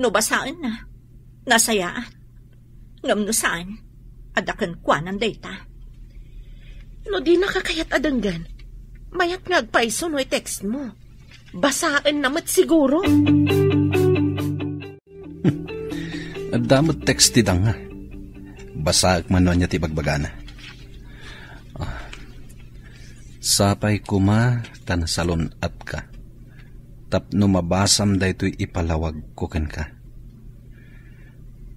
No basaenna, nasayaat. Ngem no saan, adda kenkuanan dayta. No dinaka kayat a denggen, mayat nga agpayso no i-text mo. Basaenna met siguro. Adda met text ti danga. Basaek man no ania ti bagbagana. Ah. Sapay koma ta nasalun-atka tapno mabasam daytoy ipalawagko kenka.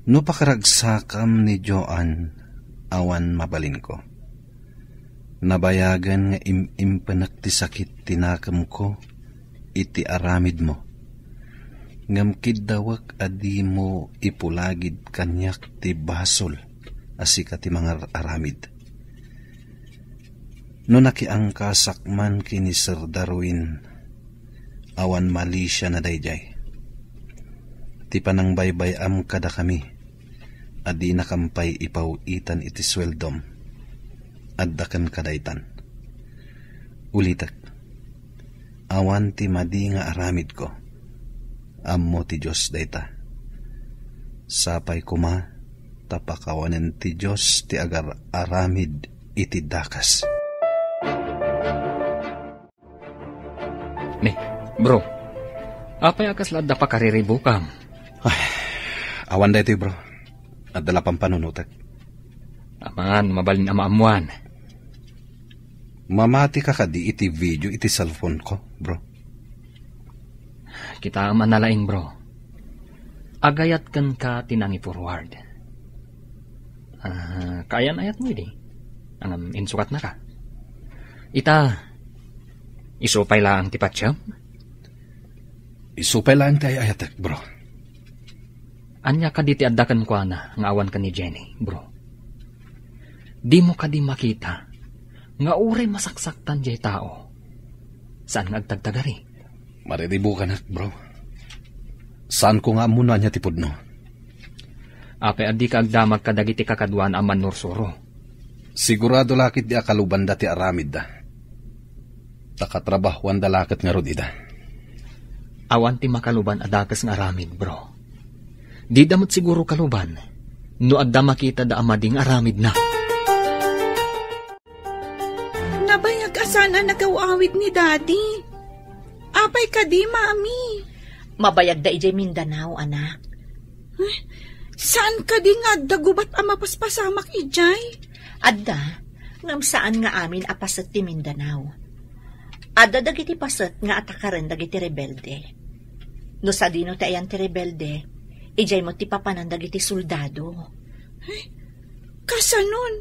No pakaragsakam ni Joan, awan mabalinko. Nabayagen nga im-impenek ti sakit ti nakemko iti aramidmo. Ngem kiddawek a dimo ipulagid kaniak ti basol a sika ti mangar-aramid. No nakiangkasak man ken ni Sir Darwin, awan malisiana daydiay. Ti panangbaybay-am kadakami, a dinakam pay ipaw-itan iti sueldom, adda kenka daytan. Ulitek, awan ti madi nga aramidko. Ammo ti Dios dayta. Sapay koma ta pakawanen ti Dios ti agar-aramid iti dakes. Ni, bro, apay a kasla adda pakariribukam? Ay, awan daytoy, bro. Adda la pampanunotek. Amangan, mabalin a maammuan. Mamati ka kadi iti video iti cellphone ko, bro? Kita man na laeng, bro. Agayat kenka ti nangi-forward. Ah, kaayan-ayatmo idi? Ngem insukatnaka. Ita, isu pay laeng ti patiem? Isu pay laeng ti ay-ayatek, bro. Ania kadi ti adda kenkuana nga awan ken ni Jenny, bro? Dimo kadi makita nga uray masaksaktan diay tao, saan nga agtagtagari? Mariribukanak, bro. Saanko nga ammo no ania ti pudno. Apay a dika agdamag kadagiti kakaduana a mannursuro? Sigurado la ketdi a kalubanda ti aramidda. Ta katrabahuanda la ket ngarud ida. Awan ti makaluban a dakes nga aramid, bro. Dida met siguro kaluban no adda makitada a madi nga aramidna. Nabayag a saan a nagaw-awid ni Daddy. Apay kadi, Mami? Mabayagda idiay Mindanao, anak. Eh, saan kadi nga adda gubat a mapaspasamak idiay? Adda, ngem saan nga amin a paset ti Mindanao. Adda dagiti paset nga atakaren dagiti rebelde. No sadino ti ayan ti rebelde, idiay met ti papanan dagiti soldado. Ay, kasanon?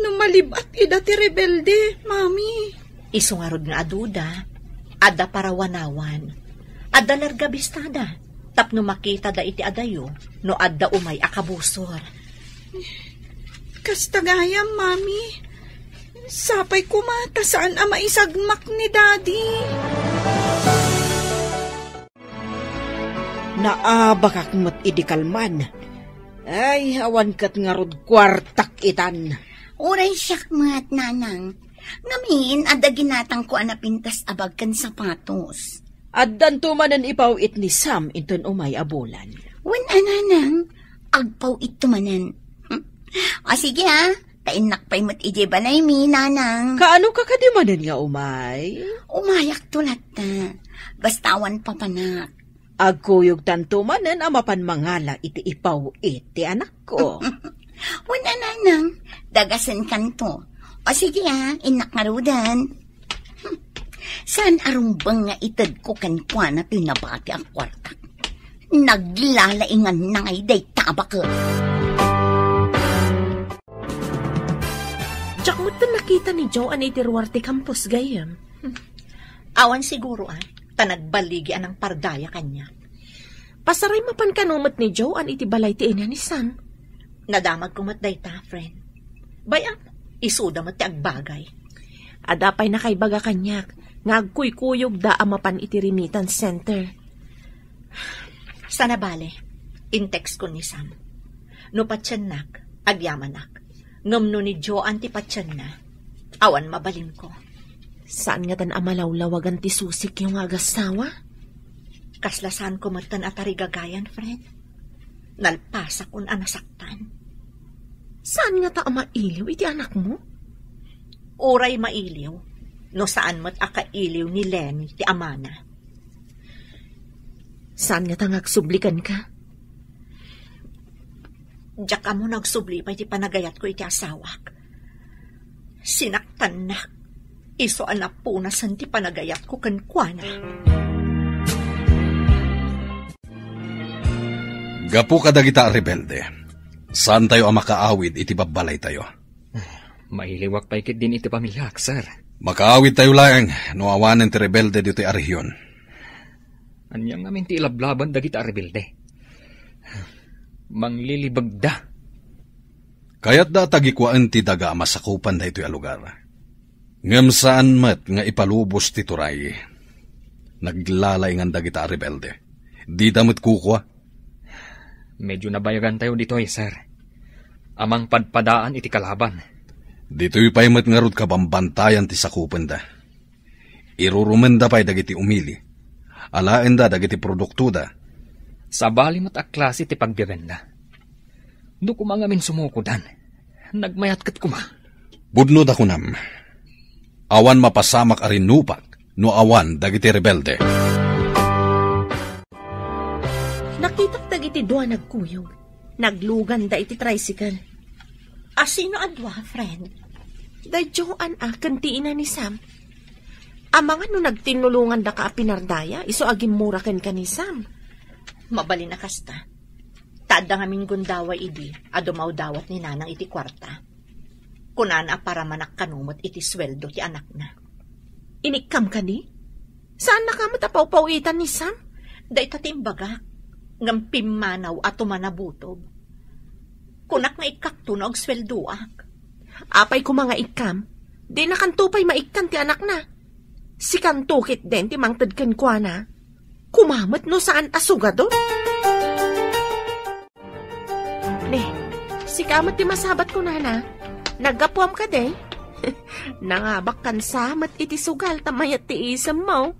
No malib-at ida ti rebelde, Mami? Isu ngarud nga aduda, adda parawanawan, adda larga bistada, tapno makitada iti adayo no adda umay a kabusor. Kasta gayam, Mami. Sapay koma ta saan a maisagmak ni Daddy. Naabakak met idi kalman. Ay, awan ket ngarud kuartak itan. Uray siak met, Nanang. Ngamin, adda ginatangko a napintas a bag ken sapatos. Addanto manen ipaw-it ni Sam inton umay a bulan. Wen a, Nanang, agpaw-itto manen. O sige, a, ta innak pay met idiay balaymi, Nanang. Kaano ka kadi manen nga umay? Umayakto latta. Basta awan papanak. Agkuyogtanto manen a mapan mangala iti ipaw-it ti anakko. Wen a, Nanang, dagasenkanto. O sige, a, innak ngaruden. Saan a rumbeng nga itedko kenkuana ti nabati a kuarta. Naglalaingan na ngay dayta a baket. Diak met nakita ni Joan iti ruar ti campus, gayyem. Awan siguro, a, ta nagbaligi a nangpardaya kaniak. Pasaray mapan kano met ni Joan iti balay ti ina ni Sam. Nadamagko met dayta, friend. Bay-am, isuda met ti agbagay. Adda pay nakaibaga kaniak nga agkuykuyogda a mapan iti remittance center. Sana bale, in-textkon ni Sam. No patiennak, agyamanak. Ngem no ni Joan ti patienna, awan mabalinko. Saan ngatan a malawlawagan ti susikyo nga agassawa? Kasla saanko metten a tarigagayan, friend. Nalpasakon a nasaktan. Saan ngata a mailiw iti anakmo? Uray mailiw, no saan met a kailiw ni Lenny ti amana. Saan ngata nga agsubli kenka? Diak ammo no agsubli pay ti panagayatko iti asawak. Sinaktannak, isu a napunasen ti panagayatko kenkuana. Gapu kadagita a rebelde, saantayo a makaawid iti babbalaytayo. Mailiwak pay ketdin iti pamiliak, sir. Makaawidtayo laeng no awanen ti rebelde ditoy a rehiyon. Ania ngamin ti ilablaban dagita a rebelde? Manglilibegda. Kayatda a tagikuaen ti daga a masakupan daytoy a lugar. Ngem saan met nga ipalubos ti turay. Naglalaingan dagita a rebelde. Dida met kukua. Medyo nabayagantayo ditoy, sir. a mangpadpadaan iti kalaban. Ditoy pay met ngarud kabambantayan ti sakupenda. Irurumenda pay dagiti umili. Alaenda dagiti produktoda. Sabali met a klase ti pagbiaganna. No koma ngamin sumukodan, nagmayat ket koma. Pudno da kunam. Awan mapasamak a rinupak no awan dagiti rebelde. Nakitak dagiti dua nagkuyog. Nagluganda iti tricycle. Asino a dua, friend? Da Joan a ken ti ina ni Sam. Amangan no nagtinnulongandaka a pinardaya, isu a gimmura kenka ni Sam. Mabalin a kasta. Ta adda ngamin gundaway idi a dumawdawat ni Nanang iti kuarta. Kunana a paramanak kano met iti sueldo ti anakna. Inikkam kadi? Saannaka met a pawpaw-itan ni Sam? Dayta ti imbagak, ngem pimmanaw a tumanabutob. Kunak nga ikkakto no agsueldoak. Apay koma nga ikkam? Dinakanto pay maikkan ti anakna. Sikanto ketdin ti mangted kenkuana. Koma met no saan a sugadon. Ne, sika met ti masabat ko, nana. Naggapuam kadi? Nangabak kansa met iti sugal ta mayat ti isemmo.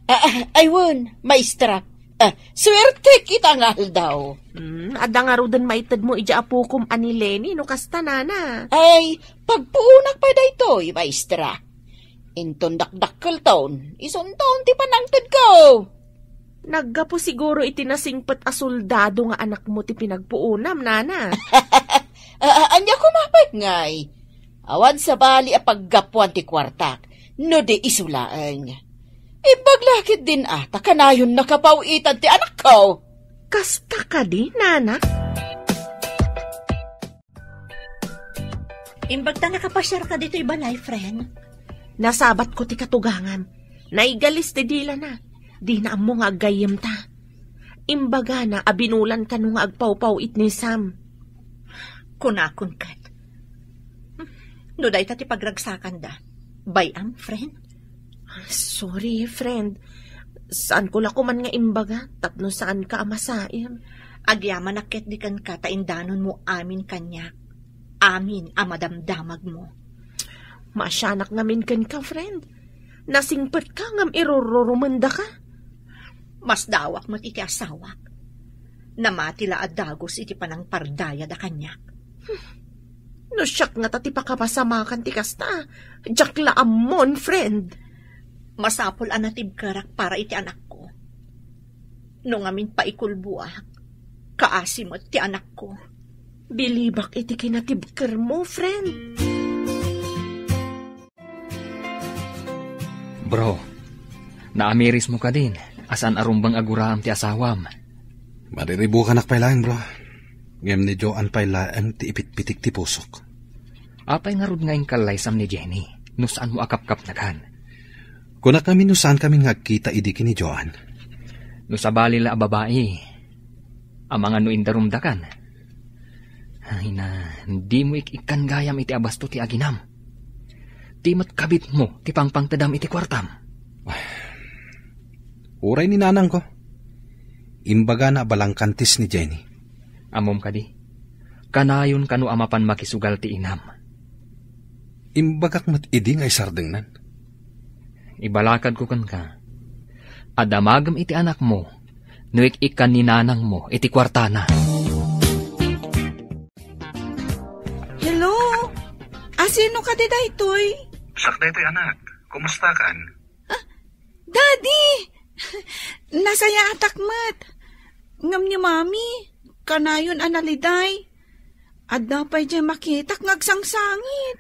Ah, ah, ay wen, maestra. Ah, suertek ita nga aldaw. Hmm, adda ngaruden maited mo iti apokom a ni Lenny no kasta, nana. Ay, pagpuonak pay daytoy, maestra. Inton dakdakkelton, isunton ti panangtedko. Naggapu siguro iti nasingpet a soldado nga anakmo ti pinagpuonam, nana. Ah, ah, ania koma pay ngay? Awan sabali a paggapuan ti kuartak, no di isu laeng. Imbag la ketdin a ta kanayon nakapaw-itan ti anakko. Kasta kadi, nana? Imbag ta nakapasiarka ditoy balay, friend. Nasabatko ti katugangam. Naigalis ti dilana. Dina ammo nga aggayyemta. Imbagana a binulan kano nga agpawpaw-it ni Sam. Kunakon ket. No dayta ti pagragsakanda, bay-am, friend? Sorry, friend. Saanko la koman nga imbaga tapno saanka a masaem. Agyamanak ketdi kenka ta indanonmo amin kaniak. Amin a madamdamagmo. Maasianak ngamin kenka, friend. Nasingpetka ngem irururumendaka. Masdaawak met iti asawak. Namati la a dagus iti panangpardayada kaniak. No siak ngata ti pakapasamakan ti kasta, diak la ammon, friend. Masapul a natibkerak para iti anakko. No ngamin paikulboak, kaasi met ti anakko. Bilibak iti kinatibkermo, friend. Bro, naamirismo kadin a saan a rumbeng a guraem ti asawam? Mariribukanak pay laeng, bro. Ngem ni Joan pay laeng ti ipitpitik ti pusok. Apay ngarud nga inkallaysam ni Jenny no saanmo a kapkapnegan? Kunak ngamin no saan kami nga agkita idi ken ni Joan. No sabali la a babai, amangan no indarumdakan. Ay na, dimo ik-ikkan gayam iti abasto ti aginam. Di met kabitmo ti pangpangtedam iti kuartam. Uray ni nanangko, imbagana a balangkantis ni Jenny. Ammom kadi, kanayon kano a mapan makisugal ti inam. Imbagak met idi nga isardengnan. Ibalakadko kenka a damagem iti anakmo no ik-ikkan ni nanangmo iti kuartana. Hello? Asino kadi daytoy? Siak daytoy, anak. Kumustakan? Ah, Daddy! Nasayaatak met. Ngem ni Mami, kanayon a naliday. Adda pay diay makitak nga agsangsangit.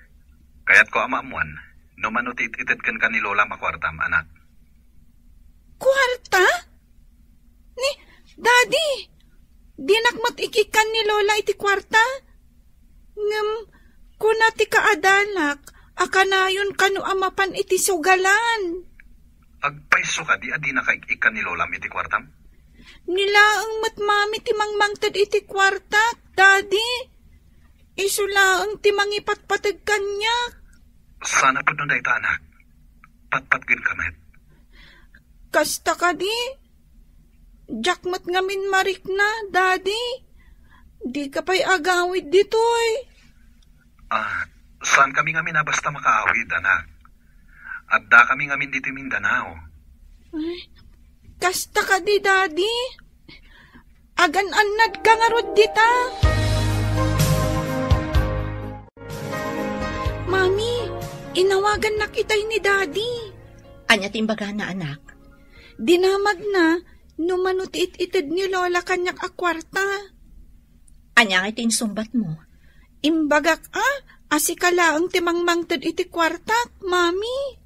Kayatko a maammuan no mano ti it-ited kenka ni Lolam a kuartam, anak. Kuarta? Ni, Daddy, dinak met ik-ikkan ni Lola iti kuarta. Ngem, kuna ti kaadanak a kanayon kano a mapan iti sugalan. Agpayso kadi a dinaka ik-ikkan ni Lolam iti kuartam? Ni laeng met Mami ti mangmangted iti kuartak, Daddy. Isu laeng ti mangipatpateg kaniak. Sana pudno dayta, anak. Patpatgenka met. Kasta kadi? Diak met ngamin marikna, Daddy. Dika pay agawid ditoy. Ah, saan kami ngamin a basta makaawid, anak? Adda kami ngamin ditoy Mindanao. Ay, kasta kadi, Daddy? Agan-annad ka ngarud dita? Mami, inawagannak itay ni Daddy. Ania ti imbagana, anak? Dinamagna no mano ti it-ited ni Lola kaniak a kuarta. Ania ngay ti insungbatmo? Imbagak a, a sika laeng ti mangmangted iti kuartak, Mami.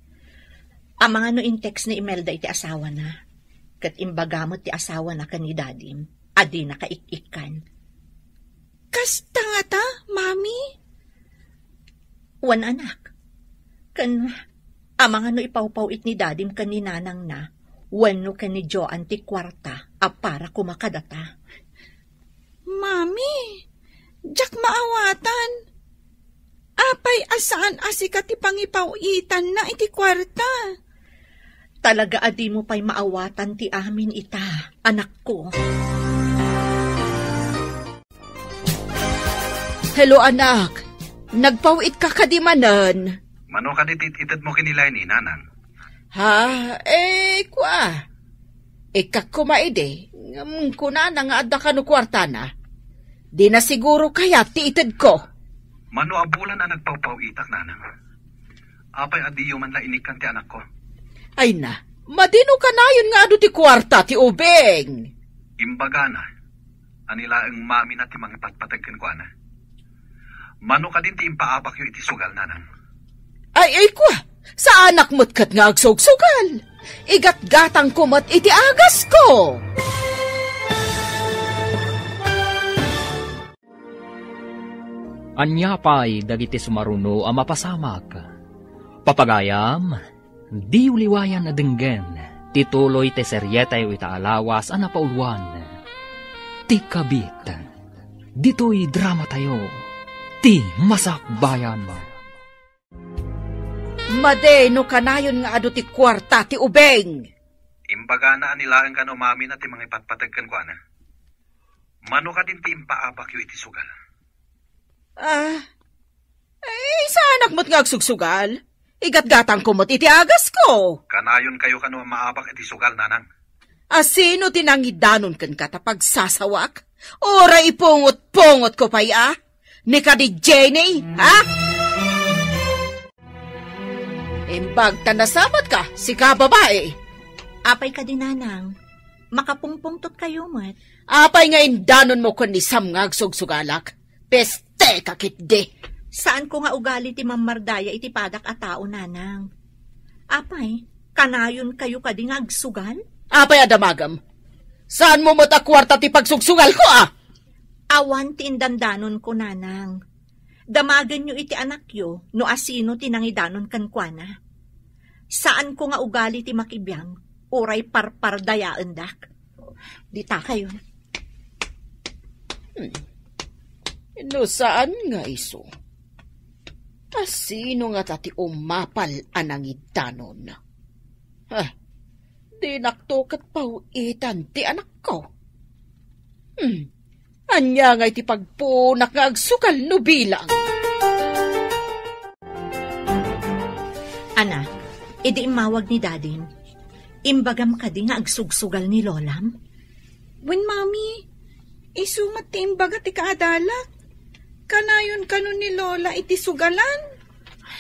Amangan no in-text ni Imelda iti asawana. Ket imbaga met ti asawana ken ni Dadim a dinaka ik-ikkan. Kasta ngata, Mami? Wen, anak. Ken amangan no ipawpaw-it ni Dadim ken ni Nanangna wenno ken ni Joan ti kuarta a para koma kadata. Mami, diak maawatan. Apay a saan a sika ti pangipaw-itanna iti kuarta? Talaga a dimo pay maawatan ti amin ita, anakko. Hello, anak. Nagpaw-itka kadi manen? Mano kadi ti it-itedmo ken ni Leni, Nanang? Ha? Eh, kua. Ikkak koma idi, ngem kunana nga adda kano kuartana. Dina siguro kayat ti itedko. Mano a bulan a nagpawpaw-itak, Nanang? Apay a diyo man la inikkan ti anakko? Ay na, madi no kanayon nga adu ti kuarta ti ubing. Imbagana, a ni laeng mamina ti mangipatpateg kenkuana. Mano kadin ti impaabakyo iti sugal, Nanang? Ay, ay, kua, saanak met ket nga agsugsugal. Igatgatangko met iti agasko. Ania pay dagiti sumaruno a mapasamak? Papagayam, diyo liwayan a denggen ti tuloy ti serietayo ita a lawas a napauluan, Ti Kabit. Ditoy dramatayo, Ti Masakbayan. Madi no kanayon nga adu ti kuarta ti ubing. Imbagana a ni laeng kano mamina ti mangipatpateg kenkuana. Mano kadin ti impaabakyo iti sugal? Ah, ay, saanak met nga agsugsugal. Igatgatangko met iti agasko. Kanayonkayo kano a maabak iti sugal, Nanang? A sino ti nangidanon kenka ta pagsasawak? Uray ipungot-pungotko pay a? Ni kadi Jenny, ha? Imbag ta nasabatka, sika babai. Apay kadi, Nanang? Makapungpungtotkayo met. Apay nga indanonmo ken ni Sam nga agsugsugalak? Peste ka ketdi! Saanko nga ugali ti mammardaya iti padak a tao, Nanang. Apay, kanayonkayo kadi nga agsugal? Apay a damagem? Saanmo met a kuarta ti pagsugsugalko, a? Awan ti indandanonko, Nanang. Damagenyo iti anakyo no asino ti nangidanon kenkuana. Saanko nga ugali ti makibiang, uray parpardayaendak. Dita kayo. Hmm. No saan nga isu? Asino ngata ti umapal a nangidanon? Ah, dinakto ket paw-itan ti anakko. Hmm. Ania ngay ti pagpunak nga agsugal no bilang? Anak, idi immawag ni Dadim, imbagam kadi nga agsugsugal ni Lolam? Wen, Mami, isu met ti imbaga ti kaadalak. Kanayon kano ni Lola iti sugalan?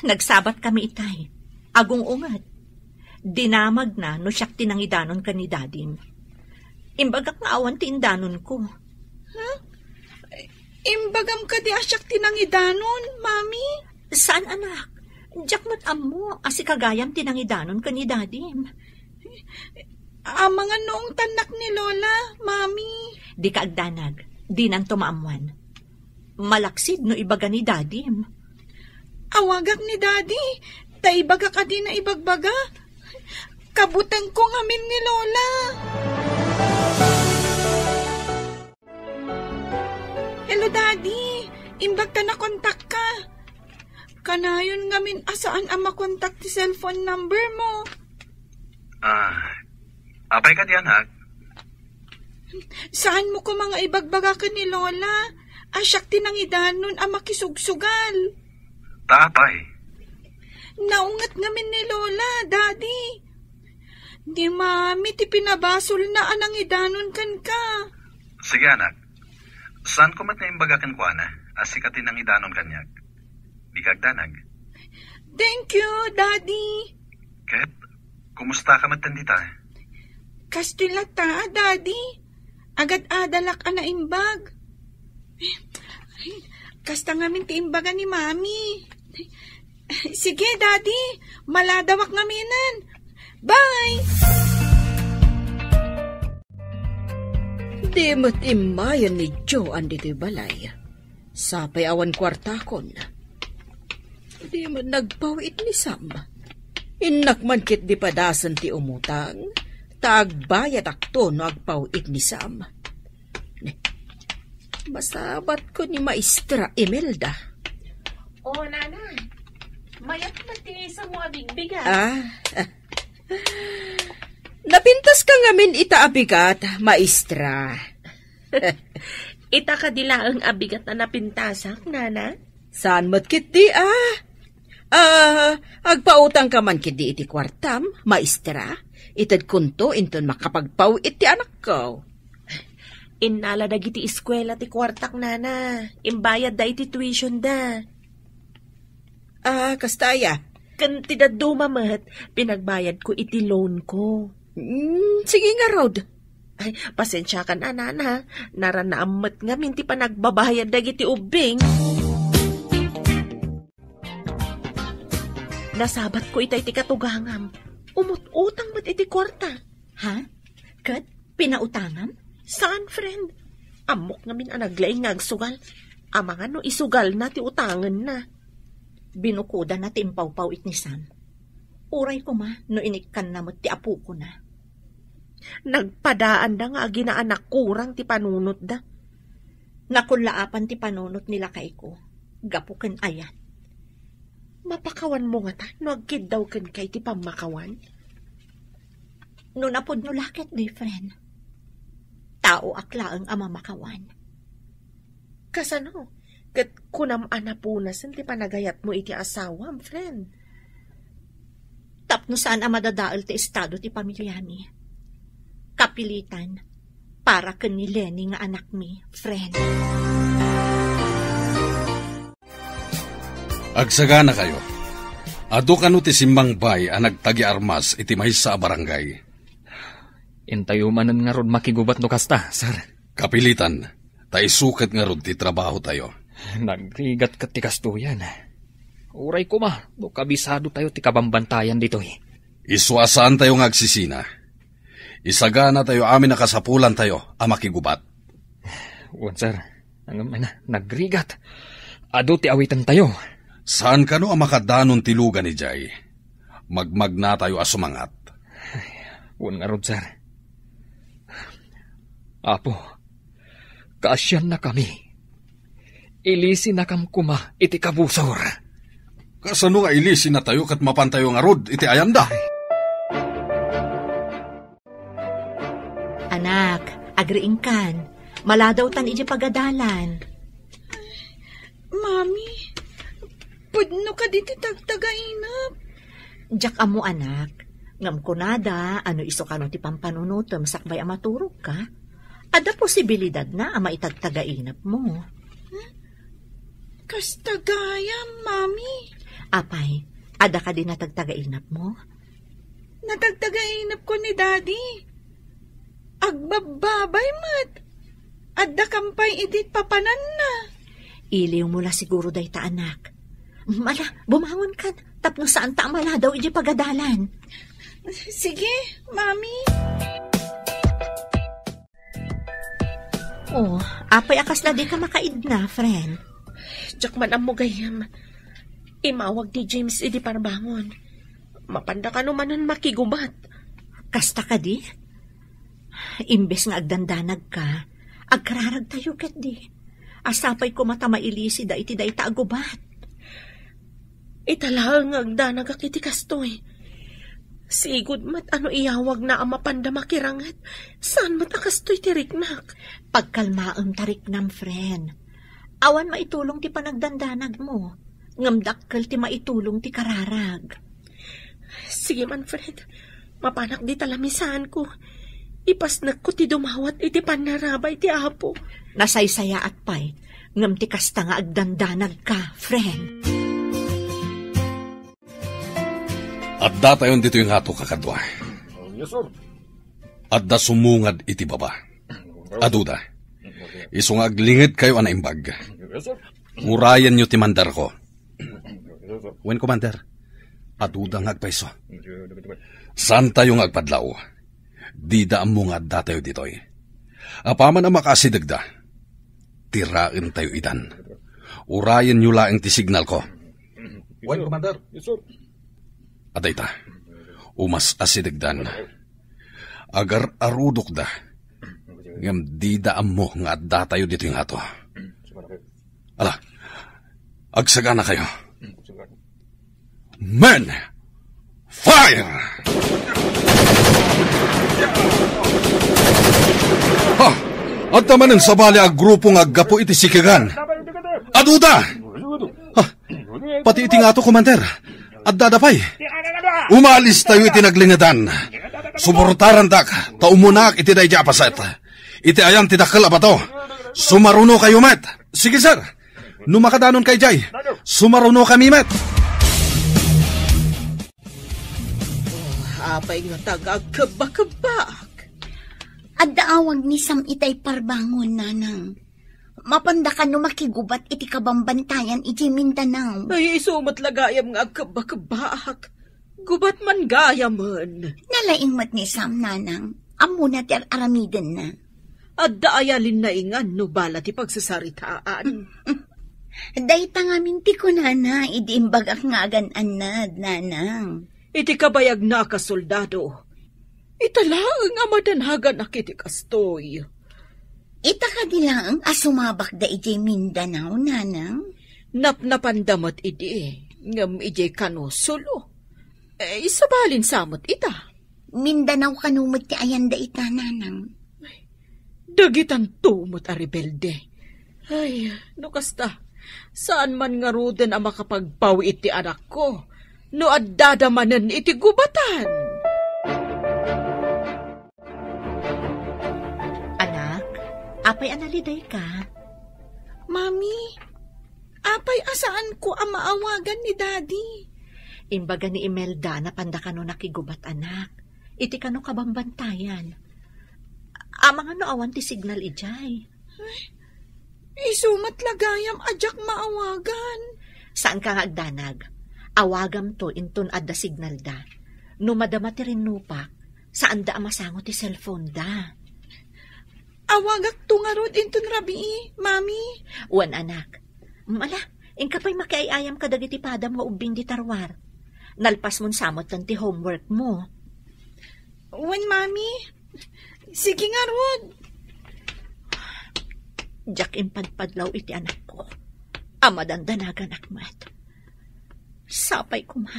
Nagsabat kami itay. Agung-unget. Dinamagna no siak ti nangidanon ken ni Dadim. Imbagak nga awan ti indanonko. Ha? Imbagam kadi a siak ti nangidanon, Mami? Saan, anak? Diak met ammo a sika gayam ti nangidanon ken ni Dadim. Amangan no ungtannak ni Lola, Mami. Dika agdanag. Dinanto maammuan. Malaksid no ibaga ni Dadim. Awagak ni Daddy, ta ibaga kadin a ibagbaga. Kabutengko ngamin ni Lola. Hello, Daddy. Imbag ta nakontakka. Kanayon ngamin a saan a makontak ti cellphone number mo. Ah, apay kadi, anak? Saanmo koma nga ibagbaga ken ni Lola? A siak ti nangidanon a makisugsugal. Tatay. Naunget ngamin ni Lola, Daddy. Ni Mami ti pinabasolna a nangidanon kenka. Sige, anak. Saanko met nga imbaga kenkuana a sika ti nangidanon kaniak? Dika agdanag. Thank you, Daddy. Ket, kumusta ka met dita? Kastoy latta, Daddy. Agad-adalak a naimbag. Kasta ngamin ti imbaga ni Mami. Sige, Daddy. Maladawak ngaminen. Bye! Di met immayen ni Joan ditoy balay. Sapay awan kuartakon. Di met nagpaw-it ni Sam. Innak man ketdi padasen ti umutang, ta agbayadakto no agpaw-it ni Sam. Masabatko ni Maestra Imelda. O, Nana, mayat met ti isam mo a bigbigat. Ah, napintaska ngamin ita a bigat, Maestra. Ita kadi laeng a bigat a napintasak, Nana? Saan met ketdi, ah? Ah, agpautangka man ketdi iti kuartam, Maestra? Itedkonto inton makapagpaw-it ti anakko. Innala dagiti eskuela ti kuartak, Nana. Imbayadda iti tuitionda. Ah, kasta aya? Ken ti dadduma met, pinagbayadko iti loan ko. Mm, sige ngarud. Ay, pasensiakan a, Nana. Naranaam met ngamin ti panagbabayad dagiti ubbing. Nasabatko itay ti katugangam. Umut-utang met iti kuarta. Ha? Ket pinautangam? Saan, friend? Ammok ngamin a naglaing nga agsugal. Amangan no isugalna ti utangenna. Binukodana ti impawpaw-it ni Sam. Uray koma no inikkanna met ti apokona. Nagpadaanda nga aginaanak kurang ti panunotda. Nakullaapan ti panunot ni lakayko, gapu ken ayat. Mapakawanmo ngata no agkiddaw kenka iti pammakawan? No napudno la ketdi, friend. Taoak laeng a mamakawan. Kasano? Ket kunam a napunasen ti panagayatmo iti asawam, friend. Tapno saan a madadael ti estado ti pamiliami. Kapilitan para ken ni Lenny nga anakmi, friend. Agsaganakayo. Adu kano ti simmangbay a nagtagiarmas iti maysa a barangay? Intayo manen ngarud makigubat no kasta, sir. Kapilitan, ta isu ket ngarud ti trabahotayo. Nagrigat ket ti kastoyan. Uray koma, no kabisadotayo ti kabambantayan ditoy. Isu a saantayo nga agsisina. Isaganatayo amin a kasapulantayo a makigubat. Wen, sir. Ngem, nagrigat. Adu ti awitentayo. Saan kano a makadanon ti lugan idiay? Magmagnatayo a sumangat. Wen ngarud, sir. Apo, kaasiannakami. Ilisinakam koma iti kabusor. Kasano nga ilisinatayo ket mapantayo ngarud iti ayanda? Anak, agriingkan. Maladawtan iti pagadalan. Mami, pudno kadi ti tagtagainep? Diak ammo, anak. Ngem kunada, a no isu kano ti pampanunotem sakbay a maturogka, adda posibilidadna a maitagtagainepmo. Hmm? Kasta gayam, Mami. Apay, adda kadi natagtagainepmo? Natagtagainepko ni Daddy. Agbabbabay met. Adda kam pay idi papananna. Iliwmo la siguro dayta, anak. Ala, bumangonkan, tapno saanta a maladaw iti pagadalan. Sige, Mami. Oh, apay a kasla dika makaidna, friend? Diak man ammo gayam. Imawag ni James idi parbangon. Mapanda kano manen makigubat. Kasta kadi? Imbes nga agdandanagka, agkararagtayo ketdi. Sapay koma ta mailisida iti dayta a gubat. Ita laeng nga agdanagak iti kastoy. Sigud met a no iyawagna a mapanda makiranget, saan met a kastoy ti riknak. Pagkalmaem ta riknam, friend. Awan maitulong ti panagdandanagmo, ngem dakkel ti maitulong ti kararag. Sige, Manfred. Mapanak dita lamisaanko. Ipasnekko ti dumawat iti pannarabay ti Apo. Nasaysayaat pay, ngem ti kasta nga agdandanagka, friend. Addatayon ditoy ngato, kakadua. Yes, sir. Adda sumungad iti baba. Aduda. Isu nga aglingedkayo a naimbag. Yes, sir. Urayenyo ti mandarko. Yes, sir. Wen, Commander. Aduda nga agpayso. Saantayo nga agpadlaw. Dida ammo nga addatayo ditoy. Apaman a makaasidegda, tiraentayo idan. Urayenyo laeng ti signalko. Wen, Commander. Yes, sir. Adda ita. Umas-asidegdan. Agar-arudokda. Ngem dida ammo nga addatayo ditoy ngato. Ala, agsaganakayo. Men! Fire! Ha! Adda manen sabali a grupo nga aggapu iti sikegan. Aduda! Ha! Pati iti ngato, Commander. Addada pay. Umalistayo iti naglingedan. Suportarandak, ta umunaak iti daydi a paset. Iti ayan ti dakkel a bato. Sumarunokayo met. Sige, sir. No makadanonka idiay, sumarunokami met. Oh, apay ngata nga agkebba-kebbak? Adda awag ni Sam itay parbangon, Nanang. Mapanda kano makigubat iti kabambantayan iti Mindanao. Ay, isu met la gayam nga agkebba-kebbaak. Gubat man gayamen. Nalaing met ni Sam, Nanang. Ammona ti ar-aramidenna. Adda aya linnaingan no bala ti pagsasaritaan? Dayta ngamin ti kunana idi imbagak nga agan-annad, Nanang. Iti kabayagna a kasoldado, ita laeng a madanaganak iti kastoy. Ita kadi laeng a sumabakda idiay Mindanao, Nanang? Napnapanda met idi, ngem idiay kano solo. Eh, sabalin sa met ita. Mindanao kano met ti ayanda ita, Nanang. Dagitanto met a rebelde. Ay, no kasta, saan man ngaruden a makapagpaw iti anakko no addada manen iti gubatan. Anak, apay a nalidayka? Mami, apay a saanko a maawagan ni Daddy? Imbaga ni Imelda, napanda kano nakigubat, anak. Iti kano kabambantayan. Amangan no awan ti signal idiay. Ay, isu met la gayam a diak maawagan. Saanka nga agdanag. Awagamto inton adda signalda. No madama ti rinnupak, saanda a masango ti cellphone da. Awagakto ngarud inton rabii, Mami. Wen, anak. Mala, inka pay makiay-ayam kadagiti padam nga ubbing di tarwar. Nalpasmon sa metten ti homework mo. Wen, Mami. Sige ngarud. Diak impadpadlaw iti anakko. A madandanaganak met. Sapay koma,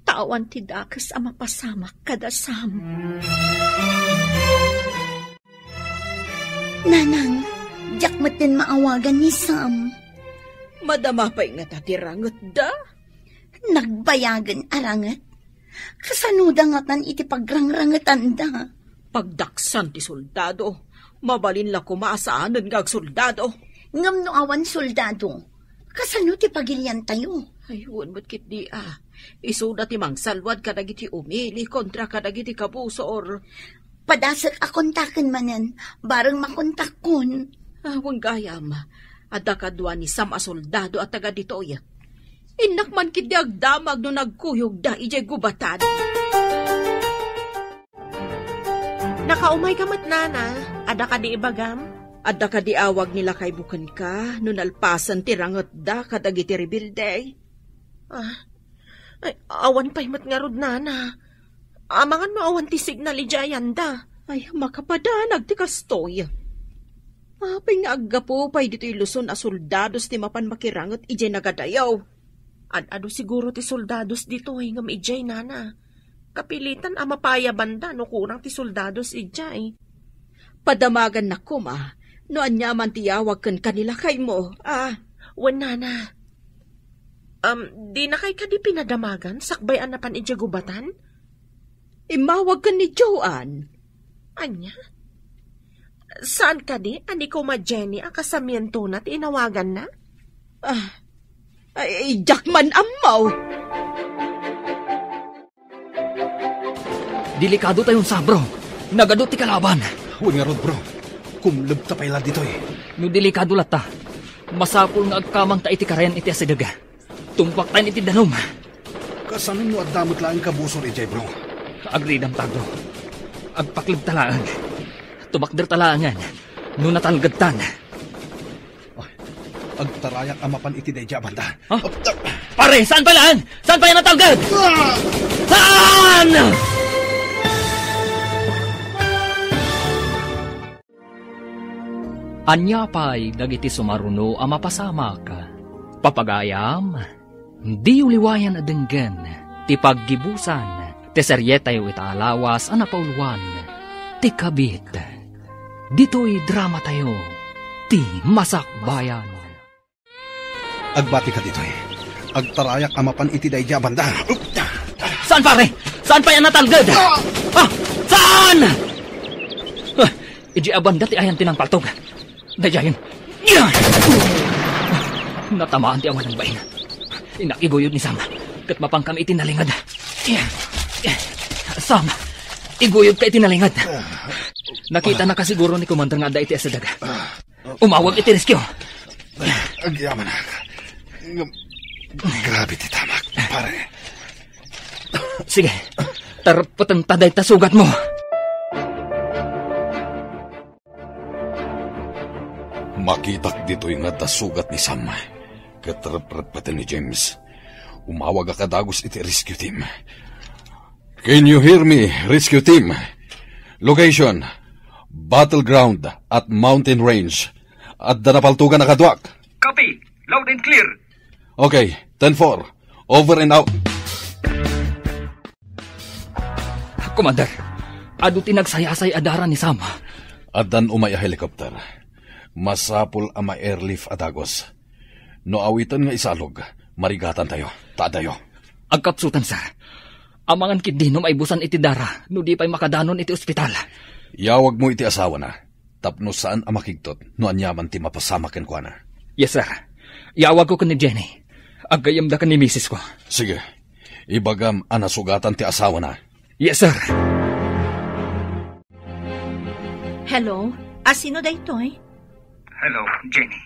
ta awan ti dakes a mapasamak kada Sam. Nanang, diak metten maawagan ni Sam. Madama pay ngata ti rangetda? Nagbayagen a ranget? Kasanoda ngatan iti pagrangrangetanda? Pagdaksan ti soldado. Mabalin la koma a saanen nga agsoldado. Ngem no awan soldado, kasano ti pagiliantayo? Ay, wen met ketdi a. Isuda ti mangsalwad kadagiti umili kontra kadagiti kabusor. Padasek a kontaken manen, bareng makontakkon. Awan gayam, adda kadua ni Sam a soldado a taga ditoy. Innak man ketdi agdamag no nagkuyogda idiay gubatan. Nakaumayka met, Nana. Adda kadi ibagam? Adda kadi awag ni lakaymo kenka no nalpasen ti rangetda kadagiti rebelde? Ah, ay, awan pay met ngarud, Nana. Amangan no awan ti signal idiay ayanda. Ay, makapadanag ti kastoy. Apay nga aggapu pay ditoy Luzon a soldados ti mapan makiranget idiay nagadayaw? Ad-adu siguro ti soldados ditoy ngem idiay, Nana. Kapilitan a mapayabanda no kurang ti soldados idiay. Padamagannak koma, No ania man ti yawag kenka ni lakaymo, a? Wen, nana. Am, dinakay kadi pinadamagan sakbay a napan idiay gubatan? Immawag ken ni Joan. Ania? Saan kadi a ni Kuma Jenny a kasamientona ti inawaganna? Ah, ay, diak man ammo. Delikado tayon sa, bro. Nagadu ti kalaban. Wen ngarud, bro. Kumleb ta pay la ditoy. No delikado latta, masapul nga agkamangta iti karen iti asideg. Tumpaktayon iti danum. Kasano no adda met laeng kabusor idiay, bro? Agridamta, bro. Agpaklebta laeng. Tumakderta laengen no natalgedtan. Ay, agtarayak a mapan iti daydiay a banda. Ha? Pare, saan pay laeng? Saan pay a natalged? Ah! Saan? Ania pay dagiti sumaruno a mapasamak? Papagayam, diyo liwayan a denggen ti paggibusan ti serietayo ita a lawas a napauluan, Ti Kabit. Ditoy dramatayo, Ti Masakbayan. Agbatika ditoy. Agtarayak a mapan iti daydiay a banda. Saan, pare? Saan pay a natalged? Ah! Ah! Saan? Ah, idiay a banda ti ayan ti nangpaltog. Daydiayen. Natamaan ti awan a bain. Innak iguyod ni Sam. Ket mapankami iti nalinged. Sam, iguyodka iti nalinged. Nakitana siguro ni Commander nga adda iti asideg. Umawag iti rescue. Agyamanak. Ngem, grabe ti tamak, pare. Sige, tarpeten ta dayta sugatmo. Makitak ditoy nga adda sugat ni Sam, ket reprepeten ni James. Umawagak a dagus iti rescue team. Can you hear me, rescue team? Location, battleground at mountain range. Adda napaltogan a kaduak. Copy. Loud and clear. Okay, ten four. Over and out. Commander, adu ti nagsayasay a dara ni Sam. Addan umay a helicopter. Masapul a ma-airlift a dagus. No awiten nga isalog, marigatantayo. Ta adayo. Agkapsutan, sir. Amangan ketdi no maibusan iti dara, no di pay makadanon iti ospital. Yawagmo iti asawana, tapno saan a makigtot no aniaman ti mapasamak kenkuana. Yes, sir. Yawagko ken ni Jenny. Aggayyemda ken ni misis ko. Sige. Ibagam a nasugatan ti asawana. Yes, sir. Hello? A, sino daytoy? Hello, Jenny.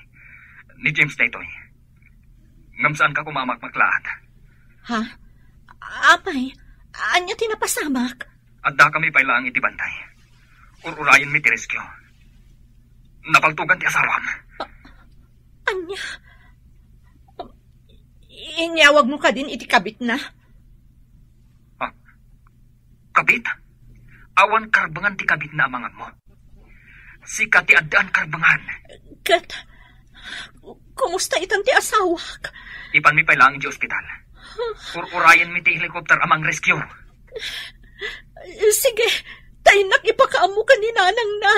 Ni James daytoy. Ngem saanka koma a makmaklaat. Ha? Apay, ania ti napasamak? Addakami pay laeng iti bantay. Ur-urayenmi ti rescue. Napaltogan ti asawam. A-, ania? Inyawagmo kadin iti kabitna? Ah, kabit? Awan karbengan ti kabitna, amanganmo. Sika ti addaan karbengan. Ket, kumusta itan ti asawak? Ipanmi pay laeng idiay ospital. Ur-urayenmi ti helicopter a mangrescue. Sige, ta innak ipakaammo ken ni nanangna.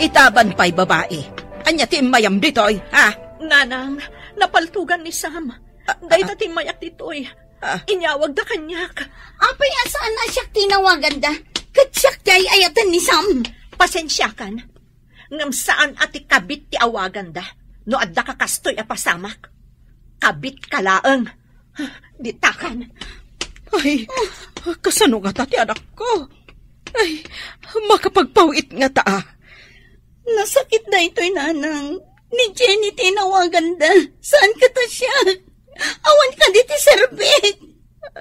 Itaban pay, babai. Ania ti immayam ditoy, ha? Nanang, napaltogan ni Sam. Ah, dayta ah. Ti immayak ditoy. Ah. Inyawagda kaniak. Apay a saan a siak ti inawaganda? Ket siak ti ay-ayaten ni Sam. Pasensiakan. Ngem saan a ti kabit ti awaganda no adda ka kastoy a pasamak. Kabitka laeng. Ditakan. Ay, kasano ngata ti anakko? Ay, makapagpaw-it ngata, a. Nasakit daytoy, nanang. Ni Jenny ti inawaganda. Saan kata siak? Awan kadi ti serbik.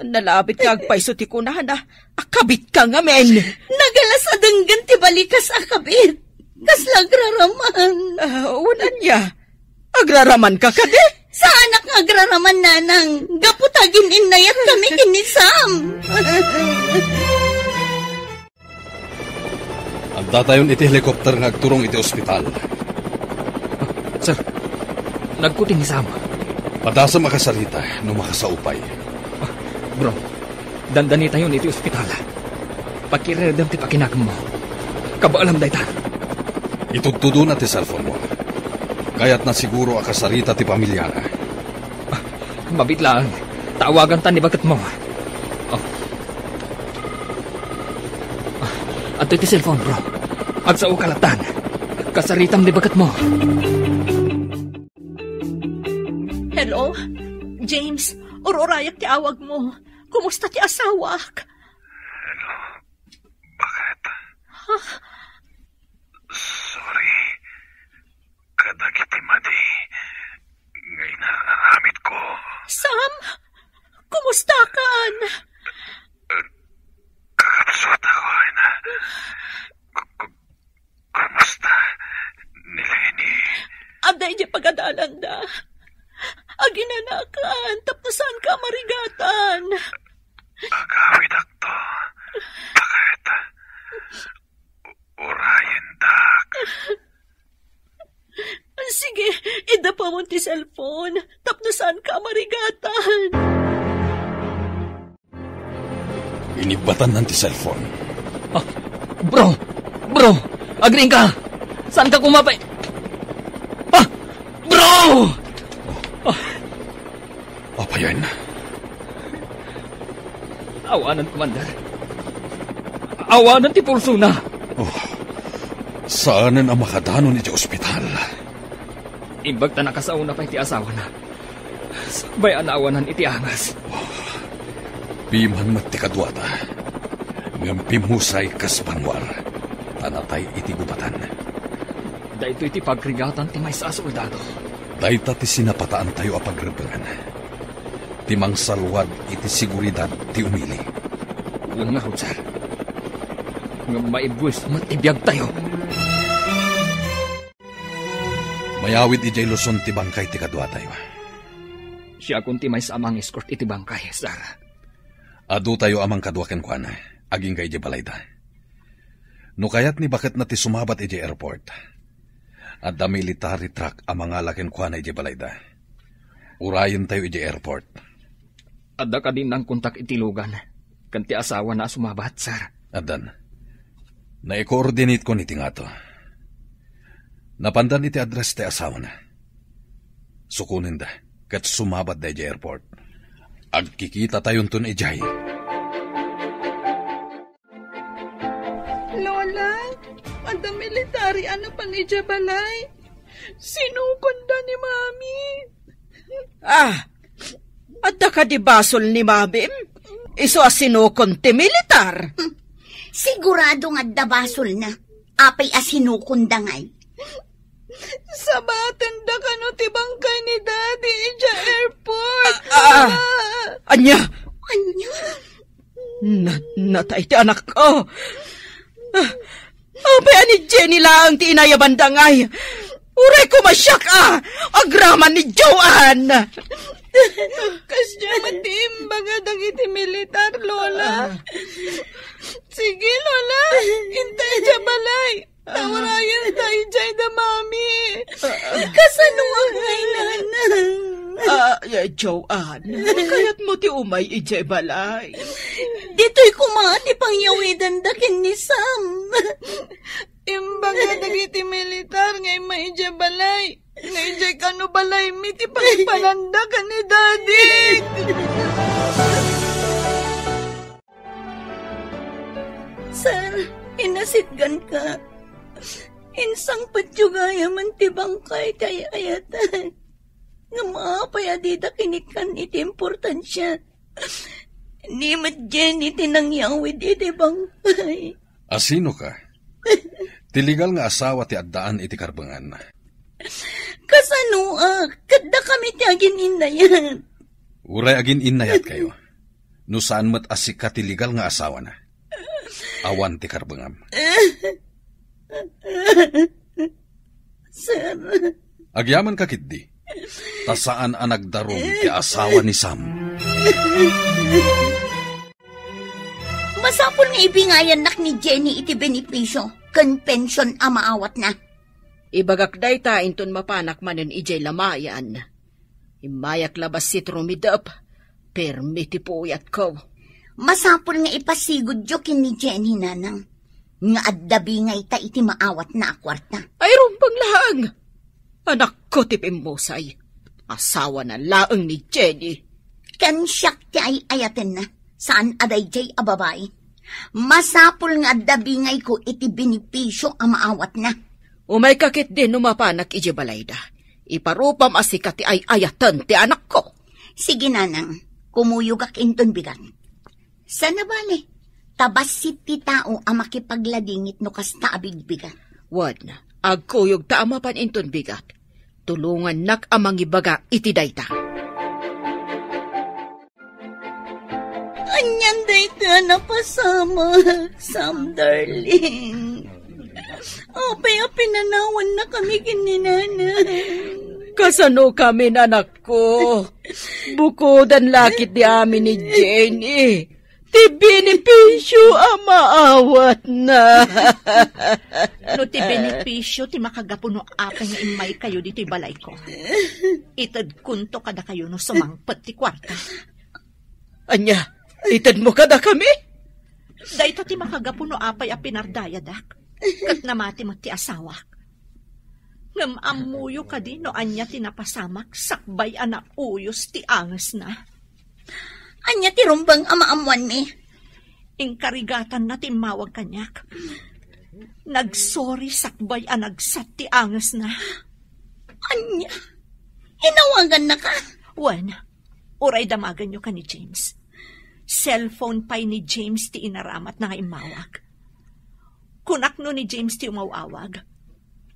Nalabit nga agpayso ti kunana a kabitka ngamin. Nagalas a denggen ti balikas a kabit. Kasla agraraman. Ah, wen ania? Agraramanka kadi? Saanak nga agraraman, nanang. Gapu ta agin-innayatkami ken ni Sam. Addatayon iti helicopter nga agturong iti ospital. Sir, nagkuti ni Sam. Padasem a kasarita no makasao pay. Ah, bro, dandanitayon iti ospital. Pakiredem ti pakinakemmo. Kabaelam dayta. Itudtudona ti cellphone mo. Kayatna siguro a kasarita ti pamiliana. Mabiit laeng. Tawaganta ni baketmo. Oh. Ah, adtoy ti cellphone, bro. Agsaoka lattan. Kasaritam ni baketmo. Hello? James, ur-urayak ti awagmo. Kumusta ti asawak? Hello? Bakit? Ha? Sorry. Kadagiti madi nga inararamidko. Sam? Kumustakan? Eh, kakabsat ako, Ina. Ku-, ku-, kumusta ni Leni? Adda idiay pagadalanda. Aginanakan, tapno saanka a marigatan. Agawidakto. Bakit? Urayendak. Sige, idapawon ti cellphone, tapno saanka a marigatan. Inibbatanna ti cellphone. Ah, bro! Bro! Agriingka! Saanka kumapay? Ah! Bro! Ah! Apayen? Awanan, Commander. Awanan ti pulsona. Oh, saanen a makadanon iti ospital. Imbag ta nakasaona pay ti asawana. Sakbay a naawanan iti angas. Oh, piman met ti kaduata. Ngem pimmusay kas banwar. Ta natay iti gubatan. Daytoy ti pagrigatan ti maysa a soldado. Dayta ti sinapataantayo a pagrebbengan. Ti mangsalwad iti seguridad ti umili. Wen ngarud, sir. Ngem maibbues met ti biagtayo. Mayawid idiay Luzon ti bangkay ti kaduatayo. Siakon ti maysa a mang-escort iti bangkay, sir. Adutayo a mangkadua kenkuana, agingga idiay balayda. No kayat ni baketna ti sumabat idiay airport, adda military truck a mangala kenkuana idiay balayda. Urayentayo idiay airport. Adda kadi nangkontak iti lugan ken ti asawana a sumabat, sir? Addan. Naikoordinatekon iti ngato. Napandan iti address ti asawana. Sukonenda ket sumabatda idiay airport. Agkikitatayon idiay. Lola, adda military a napan idiay balay. Sinukonda ni Mami. Ah, adda kadi basol ni Mamim? Isu a sinukon ti militar. Hmm, sigurado nga adda basolna. Apay a sinukonda ngay? Sabatenda kano ti bangkay ni Daddy idiay airport. Ah, ah. Lola. Ania? Ania? Na-, natay ti anakko. Ah, apay a ni Jenny laeng ti inayabanda ngay? Uray koma siak a agraman ni Joanne. Kasdiay met ti imbaga dagiti militar, Lola. Ah. Sige, Lola. Intay idiay balay. Tawarayenta idiay da Mami. Kasano nga ngay, Nanang? Ah, ya, Joanne, kayatmo ti umay idiay balay? Ditoy koma ti pangyawidanda ken ni Sam. Imbaga dagiti militar nga imma idiay balay. Nga idiay kano balaymi ti pangipalanda ken ni Daddy. Sir, inasitganka. Insangpetyo gayamen ti bangkay ti ay-ayatan. Ngem apay a dida kinikkan iti importansia? Ni met Jenny ti nangyawid iti bangkay. Asinoka? Ti legal nga asawa ti addaan iti karbengan. Kasanoak, ket dakami ti agin-innayat. Uray agin-innayatkayo. No saan met a sika ti legal nga asawana. Awan ti karbengam. Sir. Agyamanak ketdi. Ta saan a nagdarum ti asawa ni Sam. Masapul nga ibingayannak ni Jenny iti benepisio ken pension a maawatna. Ibagak dayta inton mapanak manen idiay lamayan. Immayak la bassit rumidep, permi ti puyatko. Masapul nga ipasigudyo ken ni Jenny, Nanang. nga adda bingayta iti maawatna a kuarta. Ay, rumbeng laeng! Anakko ti pimmusay. Asawana laeng ni Jenny. Ken siak ti ay-ayatenna. Saan a daydiay a babai. Masapul nga adda bingayko iti benepisio a maawatna. Umayka ketdi no mapanak idiay balayda. Iparupam a sika ti ay-ayaten ti anakko. Sige, nanang, kumuyogak inton bigat. Saan a bale, ta bassit ti tao a makipagladingit no kasta a bigbigat. Wen, agkuyogta a mapan inton bigat. Tulongannak a mangibaga iti dayta. Anian dayta a napasamak, Sam darling? Apay a pinanawannakami ken ni Nanang? Kasanokamin, anakko? Bukodan la ketdi amin ni Jenny ti benepisio a maawatna. No ti benepisio ti makagapu no apay nga immaykayo ditoy balayko, itedkonto kadakayo no sumangpet ti kuarta. Ania, itedmo kadakami? Dayta ti makagapu no apay a pinardayadak, ket namati met ti asawak. Ngem ammoyo kadi no ania ti napasamak sakbay a nauyos ti angesna? Ania ti rumbeng a maammoanmi? Inkarigatanna ti immawag kaniak. Nagsorry sakbay a nagsat ti angesna. Ania? Inawagannaka? Wen, uray damagenyo ken ni James. Cellphone pay ni James ti inaramatna nga immawag. Kunak no ni James ti umaw-awag,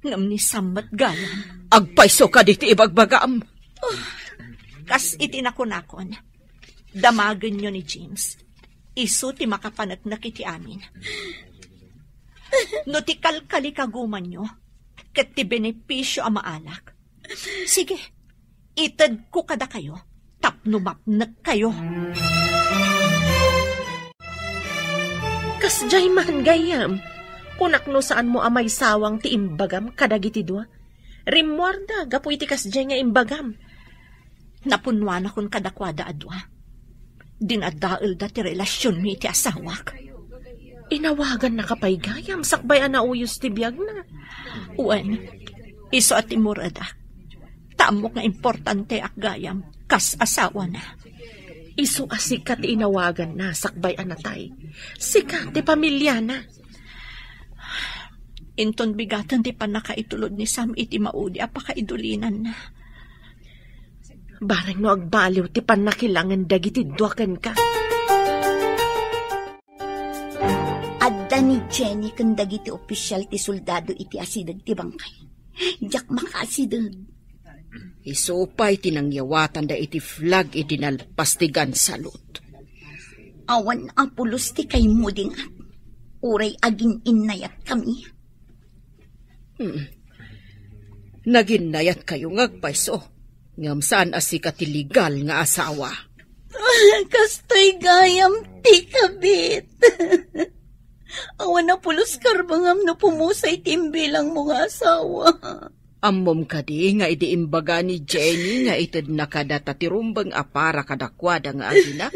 ngem ni Sam met gayam. Agpayso kadi ti ibagbagam. Kas iti nakunakon, damagenyo ni James. Isu ti makapaneknek iti amin. No ti kalkalikagumanyo ket ti benepisio a maalak, sige, itedko kadakayo tapno mapnekkayo. Kasdiay man, gayyem, kunak no saanmo a maisawang ti imbagam kadagiti dua. Rimmuarda gapu iti kasdiay nga imbagam. Napunnuanakon kadakuada a dua. Dinadaelda ti relasionmi iti asawak. Inawagannaka pay gayam sakbay a nauyos ti biagna? Wen, isu a timmuredak. Ta ammok nga importanteak gayam kas asawana. Isu a sika ti inawaganna sakbay a natay. Sika ti pamiliana. Inton bigaten ti pannakaitulod ni Sam iti maudi a pakaidulinanna. Bareng no agbaliw ti pannakilangen dagiti dua kenka. Adda ni Jenny ken dagiti opisial ti soldado iti asideg ti bangkay. Diak makaasideg. Isu pay ti nangyawatanda iti flag iti nalpas ti Gansalot. Awan a pulos ti kaimudingak. Uray agin-innayatkami. Hmm. Naginnayatkayo nga agpayso, ngem saan a sika ti legal nga asawa. Kastoy gayam ti kabit. Awan a pulos karbengam no pumusay ti imbilangmo nga asawa. Ammom kadi nga idi imbaga ni Jenny nga itedna kadata ti rumbeng a para kadakuada nga agina?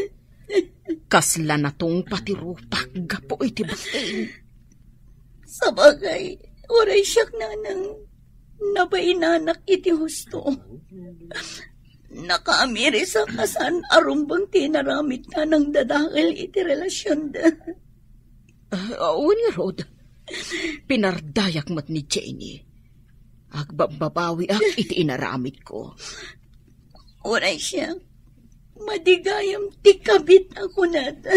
Kasla natungpa ti rupak gapu iti bain. Sabagay, uray siak nanang nabainanak iti husto. Nakaamirisak a saan a rumbeng ti inaramidta nangdadael iti relasionda. Ah, wen ngarud, pinardayak met ni Jenny. Agbabbabawiak iti inaramidko. Uray siak, madi gayam ti kabit a kunata.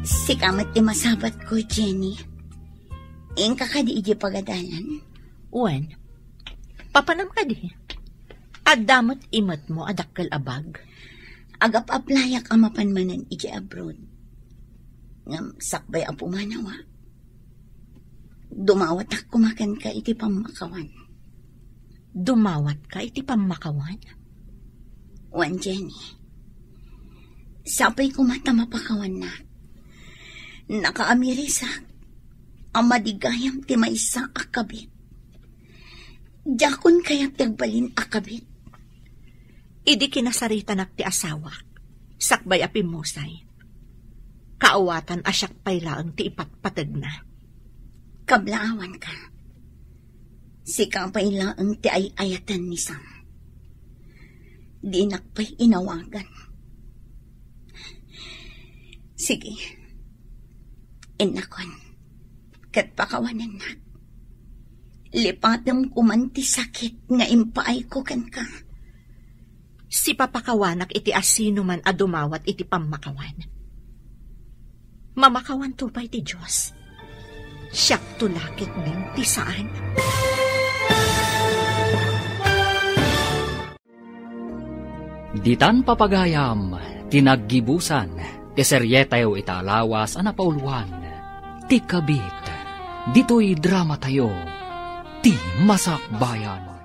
Sika met ti masabatko, Jenny. Inka kadi idiay pagadalan? Wen. Papanam kadi? Adda met imetmo a dakkel a bag? Agap-aplayak a mapan manen idiay abroad. Ngem sakbay a pumanawa, dumawatak koma kenka iti pammakawan. Dumawatka iti pammakawan? Wen, Jenny. Sapay koma ta mapakawannak. Nakaamirisak a madi gayam ti maysa a kabit. Diakon kayat ti agbalin a kabit. Idi kinasaritanak ti asawak, sakbay a pimmusay, kaawatan a siak pay laeng ti ipatpategna. Kablaawanka. Sika pay laeng ti ay-ayaten ni Sam. Dinak pay inawagan. Sige. Innakon, ket pakawanennak. Lipatem koman ti sakit nga impaayko kenka. Sipapakawanak iti asinoman a dumawat iti pammakawan. Mamakawanto pay ti Dios. Siakto la ketdin ti saan. Ditan papagayam ti naggibusan ti serieteyo ita a lawas a napauluan, Ti Kabit. Ditoy dramatayo, Ti Masakbayan.